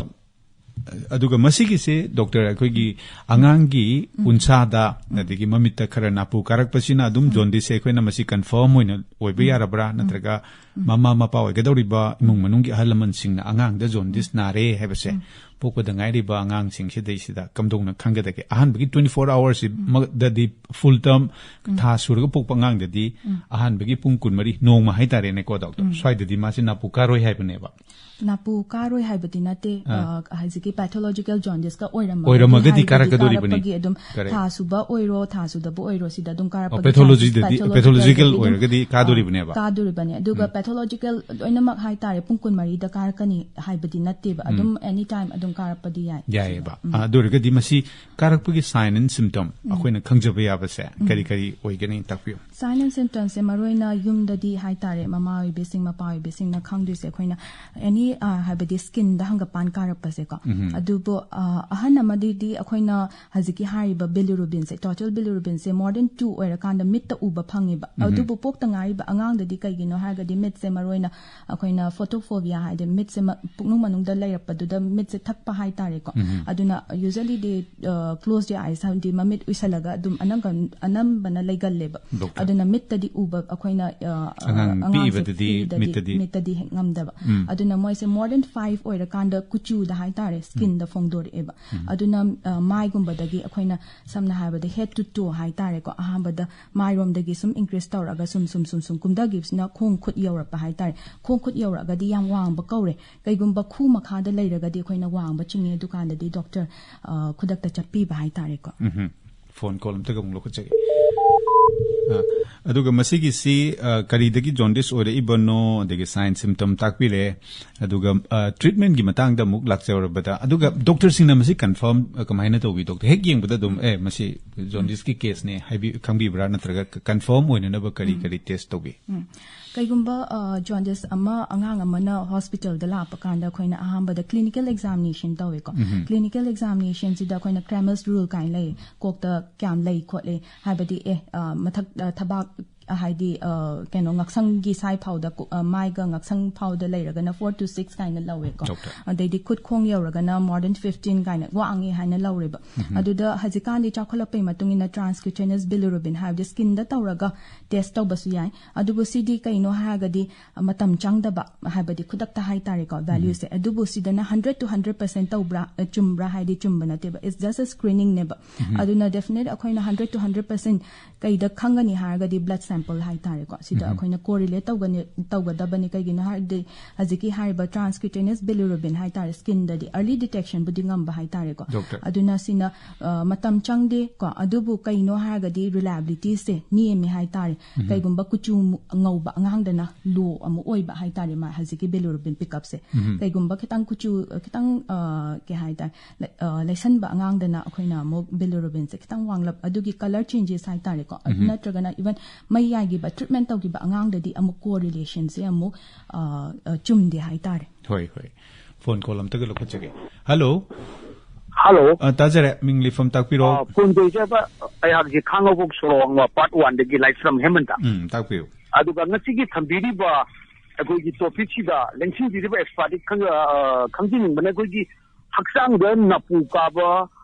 ꯑꯗꯨꯒ ꯃꯁꯤꯒꯤꯁꯦ, ꯗꯣꯛꯇꯔ, ꯑꯩꯈꯣꯏꯒꯤ ꯑꯉꯥꯡꯒꯤ ꯎꯟꯁꯥꯗ, ꯑꯗꯒꯤ ꯃꯃꯤꯠꯇ ꯈꯔ ꯅꯥꯄꯨ ꯀꯥꯔꯛꯄꯁꯤꯅ ꯑꯗꯨꯝ ꯖꯣꯟꯗꯤꯁꯁꯦ ꯑꯩꯈꯣꯏꯅ ꯃꯁꯤ ꯀꯟꯐꯥꯔꯝ ꯑꯣꯏꯅ ꯑꯣꯏꯕ ꯌꯥꯔꯕ꯭ꯔꯥ? ꯅꯠꯇ꯭ꯔꯒ ꯃꯃꯥ ꯃꯄꯥ ꯑꯣꯏꯒꯗꯧꯔꯤꯕ ꯏꯃꯨꯡ ꯃꯅꯨꯡꯒꯤ ꯑꯍꯜ ꯂꯃꯟꯁꯤꯡꯅ ꯑꯉꯥꯡꯗ ꯖꯣꯟꯗꯤꯁ ꯅꯥꯔꯦ ꯍꯥꯏꯕꯁꯦ ꯄꯣꯛꯄꯗ ꯉꯥꯏꯔꯤꯕ ꯑꯉꯥꯡꯁꯤꯡꯁꯤꯗꯩꯁꯤꯗ ꯀꯝꯗꯧꯅ ꯈꯪꯒꯗꯒꯦ? ꯑꯍꯥꯟꯕꯒꯤ twenty four hours ꯃꯗꯗꯤ, ꯐꯨꯜ ꯇꯔꯝ, ꯊꯥ ꯁꯨꯔꯒ ꯄꯣꯛꯄ ꯑꯉꯥꯡꯗꯗꯤ ꯑꯍꯥꯟꯕꯒꯤ ꯄꯨꯡ ꯀꯨꯟꯃꯔꯤ, ꯅꯣꯡꯃ ꯍꯥꯏꯇꯥꯔꯦꯅꯦꯀꯣ, ꯗꯣꯛꯇꯔ, ꯁ꯭ꯋꯥꯏꯗꯗꯤ ꯃꯥꯁꯦ ꯅꯥꯄꯨ ꯀꯥꯔꯣꯏ ꯍꯥꯏꯕꯅꯦꯕ꯫ ꯅꯥꯄꯨ ꯀꯥꯔꯣꯏ ꯍꯥꯏꯕꯗꯤ ꯅꯠꯇꯦ꯫ ꯑꯥ꯫ ꯑ, ꯍꯧꯖꯤꯛꯀꯤ ꯄꯦꯊꯣꯂꯣꯖꯤꯀꯜ ꯖꯣꯟꯗꯤꯁꯀ ꯑꯣꯏꯔꯝꯃꯒꯗꯤ ꯑꯣꯏꯔꯝꯃꯒꯗꯤ ꯍꯥꯏꯔꯒꯗꯤ ꯀꯥꯔꯛꯀꯗꯣꯔꯤꯕꯅꯤ꯫ ꯀꯥꯔꯛꯄꯒꯤ ꯑꯗꯨꯝ Correct. ꯊꯥ ꯁꯨꯕ ꯑꯣꯏꯔꯣ, ꯊꯥ ꯁꯨꯗꯕ ꯑꯣꯏꯔꯣ, ꯁꯤꯗ ꯑꯗꯨꯝ ꯀꯥꯔꯛꯄꯒꯤ ꯄꯦꯊꯣꯂꯣꯖꯤꯗꯗꯤ, chances, ꯄꯦꯊꯣꯂꯣꯖꯤꯀꯦꯜ ꯄꯦꯊꯣꯂꯣꯖꯤꯀꯦꯜꯗꯗꯤ, ꯑꯣꯏꯔꯒꯗꯤ ꯑ, ꯀꯥꯗꯣꯔꯤꯕꯅꯦꯕ꯫ ꯀꯥꯗꯣꯔꯤꯕꯅꯦ꯫ ꯑꯗꯨꯒ ꯄꯦꯊꯣꯂꯣꯖꯤꯀꯦꯜ ꯂꯣꯏꯅꯃꯛ ꯍꯥꯏꯇꯥꯔꯦ ꯄꯨꯡ ꯀꯨꯟꯃꯔꯤꯗ ꯀꯥꯔꯛꯀꯅꯤ ꯍꯥꯏꯕꯗꯤ ꯅꯠꯇꯦꯕ꯫ ꯑꯗꯨꯝ ꯑꯦꯅꯤ ꯇꯥꯏꯝ ꯑꯗꯨꯝ ꯀꯥꯔꯛꯄꯗꯤ ꯌꯥꯏ꯫ ꯌꯥꯏꯑꯕ꯫ ꯎꯝ꯫ ꯑ, ꯑꯗꯨ ꯑꯣꯏꯔꯒꯗꯤ ꯃꯁꯤ ꯀꯥꯔꯛꯄꯒꯤ ꯁꯥꯏꯟ ꯑꯦꯟ ꯁꯤꯝꯇꯝ ꯑꯩꯈꯣꯏꯅ ꯈꯪꯖꯕ ꯌꯥꯕꯁꯦ ꯀꯔꯤ ꯀꯔꯤ ꯑꯣꯏꯒꯅꯤ? ꯇꯥꯛꯄꯤꯌꯨ꯫ ꯁꯥꯏꯟ ꯑꯦꯟ ꯁꯤꯝꯇꯝꯁꯦ ꯃꯔꯨ ꯑꯣꯏꯅ ꯌꯨꯝꯗꯗꯤ ꯍꯥꯏꯇꯥꯔꯦ, ꯃꯃꯥ ꯑꯣꯏꯕꯤꯁꯤꯡ, ꯃꯄꯥ ꯑꯣꯏꯕꯤꯁꯤꯡꯅ ꯈꯪꯗꯣꯏꯁꯦ ꯑꯩꯈꯣꯏꯅ ꯑꯦꯅꯤ, ꯑ, ꯍꯥꯏꯕꯗꯤ ꯁ꯭ꯀꯤꯟꯗ ꯍꯪꯒꯄꯥꯟ ꯀꯥꯔꯛꯄꯁꯦꯀꯣ꯫ ꯑꯗꯨꯕꯨ, ꯑ, ꯑꯍꯟ ꯑꯃꯗꯗꯤ ꯑꯩꯈꯣꯏꯅ ꯍꯧꯖꯤꯛꯀꯤ ꯍꯥꯏꯔꯤꯕ ꯕꯤꯂꯤꯔꯨꯕꯤꯟꯁꯦ, ꯇꯣꯇꯦꯜ ꯕꯤꯂꯤꯔꯨꯕꯤꯟꯁꯦ more than two ꯑꯣꯏꯔꯀꯥꯟꯗ ꯃꯤꯠꯇ ꯎꯕ ꯐꯪꯉꯦꯕ꯫ ꯑꯗꯨꯕꯨ ꯄꯣꯛꯇ ꯉꯥꯏꯔꯤꯕ ꯑꯉꯥꯡꯗꯗꯤ ꯀꯩꯒꯤꯅꯣ ꯍꯥꯏꯔꯒꯗꯤ ꯃꯤꯠꯁꯦ ꯃꯔꯨ ꯑꯣꯏꯅ ꯑꯩꯈꯣꯏꯅ ꯐꯣꯇꯣꯐꯣꯕꯤꯌꯥ ꯍꯥꯏꯗꯤ ꯃꯤꯠꯁꯦ ꯃ-, ꯄꯨꯛꯅꯨꯡ ꯃꯅꯨꯡꯗ ꯂꯩꯔꯛꯄꯗꯨꯗ ꯃꯤꯠꯁꯦ ꯊꯛꯄ ꯍꯥꯏꯇꯥꯔꯦꯀꯣ꯫ ꯑꯗꯨꯅ ꯌꯨꯖ꯭ꯋꯦꯂꯤꯗꯤ, ꯑ, ꯀ꯭ꯂꯣꯖ ꯌꯣꯔ ꯑꯥꯏꯁ ꯍꯥꯏꯕꯗꯤ ꯃꯃꯤꯠ ꯎꯏꯁꯜꯂꯒ ꯑꯗꯨꯝ ꯑꯅꯝꯕ, ꯑꯅꯝꯕꯅ ꯂꯩꯒꯜꯂꯦꯕ꯫ ꯗꯣꯛꯇꯔ꯫ ꯑꯗꯨꯅ ꯃꯤꯠꯇꯗꯤ ꯎꯕ ꯑꯩꯈꯣꯏꯅ, ꯑ, ꯑꯉꯥꯡ ꯑꯉꯥꯡꯁꯦ ꯄꯤꯛꯏꯕꯗꯗꯤ ꯄꯤꯛꯏꯗꯗꯤ ꯃꯤꯠꯇꯗꯤ ꯃꯤꯠꯇꯗꯤ ꯍꯦꯛ ꯉꯝꯗꯕ꯫ ꯎꯝ꯫ ꯑꯗꯨꯅ ꯃꯣꯏꯁꯦ more than five ꯑꯣꯏꯔꯀꯥꯟꯗ ꯀꯨꯆꯨꯗ ꯍꯥꯏꯇꯥꯔꯦ, ꯁ꯭ꯀꯤꯟꯗ ꯐꯣꯡꯗꯣꯔꯛꯑꯦꯕ꯫ ꯑꯗꯨꯅ, ꯑ, ꯃꯥꯏꯒꯨꯝꯕꯗꯒꯤ ꯑꯩꯈꯣꯏꯅ ꯁꯝꯅ ꯍꯥꯏꯔꯕꯗ head to toe ꯍꯥꯏꯇꯥꯔꯦꯀꯣ, ꯑꯍꯥꯟꯕꯗ ꯃꯥꯏꯔꯣꯝꯗꯒꯤ ꯁꯨꯝ increase ꯇꯧꯔꯒ ꯁꯨꯝ ꯁꯨꯝ ꯁꯨꯝ ꯁꯨꯝ ꯀꯨꯝꯊꯈꯤꯕꯁꯤꯅ ꯈꯣꯡ ꯈꯨꯠ ꯌꯧꯔꯛꯄ ꯍꯥꯏꯇꯥꯔꯦ꯫ ꯈꯣꯡ ꯈꯨꯠ ꯌꯧꯔꯛꯑꯒꯗꯤ ꯌꯥꯝ ꯋꯥꯡꯕ ꯀꯧꯔꯦ꯫ ꯀꯩꯒꯨꯝꯕ ꯈꯨ ꯃꯈꯥꯗ ꯂꯩꯔꯒꯗꯤ ꯑꯩꯈꯣꯏꯅ ꯋꯥꯡꯕ ꯆꯤꯡꯉꯦ, ꯑꯗꯨꯀꯥꯟꯗꯗꯤ ꯗꯣꯛꯇꯔ, ꯑ, ꯈꯨꯗꯛꯇ ꯆꯠꯄꯤꯕ ꯍꯥꯏꯇꯥꯔꯦꯀꯣ꯫ ꯎꯝ꯫ ꯐꯣꯟ ꯀꯣꯜ ꯑꯝꯇꯒ ꯑꯃꯨꯛ ꯂꯧꯈꯠꯆꯒꯦ꯫ ꯑ, ꯑꯗꯨꯒ ꯃꯁꯤꯒꯤꯁꯤ, ꯑ, ꯀꯔꯤꯗꯒꯤ ꯖꯣꯟꯗꯤꯁ ꯑꯣꯏꯔꯛꯏꯕꯅꯣ, ꯑꯗꯒꯤ ꯁꯥꯏꯟ ꯁꯤꯝꯇꯝ ꯇꯥꯛꯄꯤꯔꯦ, ꯑꯗꯨꯒ, ꯑ, ꯇ꯭ꯔꯤꯠꯃꯦꯟꯒꯤ ꯃꯇꯥꯡꯗ ꯑꯃꯨꯛ ꯂꯥꯛꯆꯔꯕꯗ, ꯑꯗꯨꯒ ꯗꯣꯛꯇꯔꯁꯤꯡꯅ ꯃꯁꯤ ꯀꯟꯐꯥꯔꯝ, ꯑ, ꯀꯃꯥꯏꯅ ꯇꯧꯕꯤ? ꯗꯣꯛꯇꯔ ꯍꯦꯛ ꯌꯦꯡꯕꯗ ꯑꯗꯨꯝ, "ꯑꯦ, ꯃꯁꯤ ꯖꯣꯟꯗꯤꯁꯀꯤ ꯀꯦꯁꯅꯦ" ꯍꯥꯏꯕꯤ-, ꯈꯪꯕꯤꯕ꯭ꯔꯥ? ꯅꯠꯇ꯭ꯔꯒ ꯀ-, ꯀꯟꯐꯥꯔꯝ ꯑꯣꯏꯅꯅꯕ ꯀꯔꯤ ꯎꯝ꯫ ꯀꯔꯤ ꯇꯦꯁ ꯇꯧꯕꯤ? ꯎꯝ꯫ ꯀꯩꯒꯨꯝꯕ, ꯑ, ꯖꯣꯟꯗꯤꯁ ꯑꯃ ꯑꯉꯥꯡ ꯑꯃꯅ ꯍꯣꯁꯄꯤꯇꯥꯜꯗ ꯂꯥꯛꯄ ꯀꯥꯟꯗ ꯑꯩꯈꯣꯏꯅ ꯑꯍꯥꯟꯕꯗ ꯀ꯭ꯂꯤꯅꯤꯀꯦꯜ ꯑꯦꯛꯖꯥꯃꯤꯅꯦꯁꯟ ꯇꯧꯋꯦꯀꯣ꯫ ꯎꯝ꯫ ꯀ꯭ꯂꯤꯅꯤꯀꯦꯜ ꯑꯦꯛꯖꯥꯃꯤꯅꯦꯁꯟꯁꯤꯗ ꯑꯩꯈꯣꯏꯅ ꯀ꯭ꯔꯦꯃꯔꯁ ꯔꯨꯜ ꯀꯥꯏꯅ ꯂꯩ꯫ ꯀꯣꯛꯇ ꯀꯌꯥꯝ ꯂꯩ ꯈꯣꯠꯂꯤ ꯍꯥꯏꯕꯗꯤ, ꯑꯦ, ꯑ, ꯃꯊꯛ, ꯑ, ꯊꯕꯥꯛ, ꯑ, ꯍꯥꯏꯗꯤ, ꯑ, ꯀꯩꯅꯣ, ꯉꯛꯁꯪꯒꯤ ꯁ꯭ꯋꯥꯏ ꯐꯥꯎꯗ ꯀꯣ-, ꯑ, ꯃꯥꯏꯒ ꯉꯛꯁꯪ ꯐꯥꯎꯗ ꯂꯩꯔꯒꯅ ꯐꯣꯔ ꯇꯨ ꯁꯤꯛꯁ ꯀꯥꯏꯅ ꯂꯧꯋꯦꯀꯣ꯫ ꯗꯣꯛꯇꯔ꯫ ꯑꯗꯩꯗꯤ ꯈꯨꯠ ꯈꯣꯡ ꯌꯧꯔꯒꯅ ꯃꯣꯔ ꯗꯦꯟ ꯐꯤꯐꯇꯤꯟ ꯀꯥꯏꯅ ꯋꯥꯡꯉꯤ ꯍꯥꯏꯅ ꯂꯧꯔꯦꯕ꯫ ꯎꯝ꯫ ꯑꯗꯨꯗ ꯍꯧꯖꯤꯛꯀꯥꯟꯗꯤ ꯆꯥꯎꯈꯠꯂꯛꯄꯩ ꯃꯇꯨꯡ ꯏꯟꯅ ꯇ꯭ꯔꯥꯟꯁꯀ꯭ꯌꯨꯇꯦꯅꯁ ꯕꯤꯂꯤꯔꯨꯕꯤꯟ ꯍꯥꯏꯕꯗꯤ ꯁ꯭ꯀꯤꯟꯗ ꯇꯧꯔꯒ ꯇꯦꯁ ꯇꯧꯕꯁꯨ ꯌꯥꯏ꯫ ꯑꯗꯨꯕꯨ ꯁꯤꯗꯤ ꯀꯩꯅꯣ ꯍꯥꯏꯔꯒꯗꯤ, ꯑ, ꯃꯇꯝ ꯆꯪꯗꯕ, ꯍꯥꯏꯕꯗꯤ ꯈꯨꯗꯛꯇ ꯍꯥꯏꯇꯥꯔꯦꯀꯣ, ꯎꯝ꯫ ꯚꯦꯂ꯭ꯌꯨꯁꯦ꯫ ꯑꯗꯨꯕꯨ ꯁꯤꯗꯅ ꯍꯟꯗ꯭ꯔꯦꯠ ꯇꯨ ꯍꯟꯗ꯭ꯔꯦꯠ ꯄꯔꯁꯦꯟ ꯇꯧꯕ꯭ꯔꯥ, ꯑ, ꯆꯨꯝꯕ꯭ꯔꯥ ꯍꯥꯏꯗꯤ ꯆꯨꯝꯕ ꯅꯠꯇꯦꯕ꯫ It's just a screening ꯅꯦꯕ꯫ ꯎꯝ꯫ ꯑꯗꯨꯅ ꯗꯦꯐꯤꯅꯦꯠ ꯑꯩꯈꯣꯏꯅ ꯍꯟꯗ꯭ꯔꯦꯠ ꯇꯨ ꯍꯟꯗ꯭ꯔꯦꯠ ꯄꯔꯁꯦꯟ ꯀꯩꯗ ꯈꯪꯒꯅꯤ ꯍꯥꯏꯔꯒꯗꯤ ꯕ꯭ꯂꯗ ꯁꯦꯝꯄꯜ ꯍꯥꯏꯇꯥꯔꯦꯀꯣ꯫ ꯁꯤꯗ ꯎꯝ꯫ ꯑꯩꯈꯣꯏꯅ ꯀꯣꯔꯤꯂꯦꯠ ꯇꯧꯒꯅꯤ, ꯇꯧꯒꯗꯕꯅꯤ꯫ ꯀꯩꯒꯤꯅꯣ ꯍꯥꯏꯔꯗꯤ ꯍꯧꯖꯤꯛꯀꯤ ꯍꯥꯏꯔꯤꯕ ꯇ꯭ꯔꯥꯟꯁꯀ꯭ꯌꯨꯇꯦꯅꯁ ꯕꯤꯂꯤꯔꯨꯕꯤꯟ ꯍꯥꯏꯇꯥꯔꯦ, ꯁ꯭ꯀꯤꯟꯗꯗꯤ ꯑꯔꯂꯤ ꯗꯤꯇꯦꯛꯁꯟꯕꯨꯗꯤ ꯉꯝꯕ ꯍꯥꯏꯇꯥꯔꯦꯀꯣ꯫ ꯗꯣꯛꯇꯔ꯫ ꯑꯗꯨꯅ ꯁꯤꯅ, ꯑ, ꯃꯇꯝ ꯆꯪꯗꯦ ꯀꯣ꯫ ꯑꯗꯨꯕꯨ ꯀꯩꯅꯣ ꯍꯥꯏꯔꯒꯗꯤ ꯔꯤꯂꯥꯏꯕꯤꯂꯤꯇꯤꯁꯦ ꯅꯦꯝꯃꯦ ꯍꯥꯏꯇꯥꯔꯦ꯫ ꯎꯝ꯫ ꯀꯩꯒꯨꯝꯕ ꯀꯨꯆꯨ ꯃꯨ-, ꯉꯧꯕ ꯑꯉꯥꯡꯗꯅ ꯂꯣ ꯑꯃꯨꯛ ꯑꯣꯏꯕ ꯍꯥꯏꯇꯥꯔꯦ, ꯃꯥ ꯍꯧꯖꯤꯛꯀꯤ ꯕꯤꯂꯤꯔꯨꯕꯤꯟ ꯄꯤꯛꯑꯞꯁꯦ꯫ ꯎꯝ꯫ ꯀꯩꯒꯨꯝꯕ ꯈꯤꯇꯪ ꯀꯨꯆꯨ, ꯑ, ꯈꯤꯇꯪ, ꯑ, ꯀꯩ ꯍꯥꯏꯇꯥꯔꯦ, ꯂꯩ-, ꯑ, ꯂꯩꯁꯟꯕ ꯑꯉꯥꯡꯗꯅ ꯑꯩꯈꯣꯏꯅ ꯑꯃꯨꯛ ꯕꯤꯂꯤꯔꯨꯕꯤꯟꯁꯦ ꯈꯤꯇꯪ ꯋꯥꯡꯂꯞ, ꯑꯗꯨꯒꯤ ꯀꯂꯔ ꯆꯦꯟꯖꯦꯁ ꯍꯥꯏꯇꯥꯔꯦꯀꯣ꯫ ꯑꯗꯨ ꯎꯝ꯫ ꯅꯠꯇ꯭ꯔꯒꯅ ꯏꯚꯟ ꯃꯩ ꯌꯥꯏꯈꯤꯕ, ꯇ꯭ꯔꯤꯠꯃꯦꯟ ꯇꯧꯈꯤꯕ ꯑꯉꯥꯡꯗꯗꯤ ꯑꯃꯨꯛ ꯀꯣꯔꯤꯂꯦꯁꯟꯁꯦ ꯑꯃꯨꯛ, ꯑ, ꯑ, ꯆꯨꯝꯗꯦ ꯍꯥꯏꯇꯥꯔꯦ꯫ ꯍꯣꯏ, ꯍꯣꯏ꯫ ꯐꯣꯟ ꯀꯣꯜ ꯑꯝꯇꯒ ꯂꯧꯈꯠꯆꯒꯦ꯫ ꯍꯜꯂꯣ꯫ ꯍꯜꯂꯣ꯫ ꯑ, ꯇꯥꯖꯔꯦ꯫ ꯃꯤꯡ ꯂꯩꯐꯝ ꯇꯥꯛꯄꯤꯔꯣ꯫ ꯑ, ꯐꯣꯟ ꯇꯧꯖꯕ ꯑꯩꯍꯥꯛꯁꯦ ꯈꯥꯡꯉꯕꯣꯛ ꯁꯣꯔꯣꯛ ꯋꯥꯡꯃ ꯄꯥꯔꯠ ꯋꯥꯟꯗꯒꯤ ꯂꯥꯏꯁ꯭ꯔꯝ ꯍꯦꯃꯟꯇ꯫ ꯎꯝ, ꯇꯥꯛꯄꯤꯌꯨ꯫ ꯑꯗꯨꯒ ꯉꯁꯤꯒꯤ ꯊꯝꯕꯤꯔꯤꯕ ꯑꯩꯈꯣꯏꯒꯤ ꯇꯣꯄꯤꯛꯁꯤꯗ ꯂꯦꯡꯁꯤꯟꯕꯤꯔꯤꯕ ꯑꯦꯛꯁꯄꯥꯔꯠꯇꯤ ꯈꯪ-, ꯑ, ꯈꯪꯖꯅꯤꯡꯕꯅ ꯑꯩꯈꯣꯏꯒꯤ ꯍꯛꯆꯥꯡꯗ ꯅꯥꯄꯨ ꯀꯥꯕ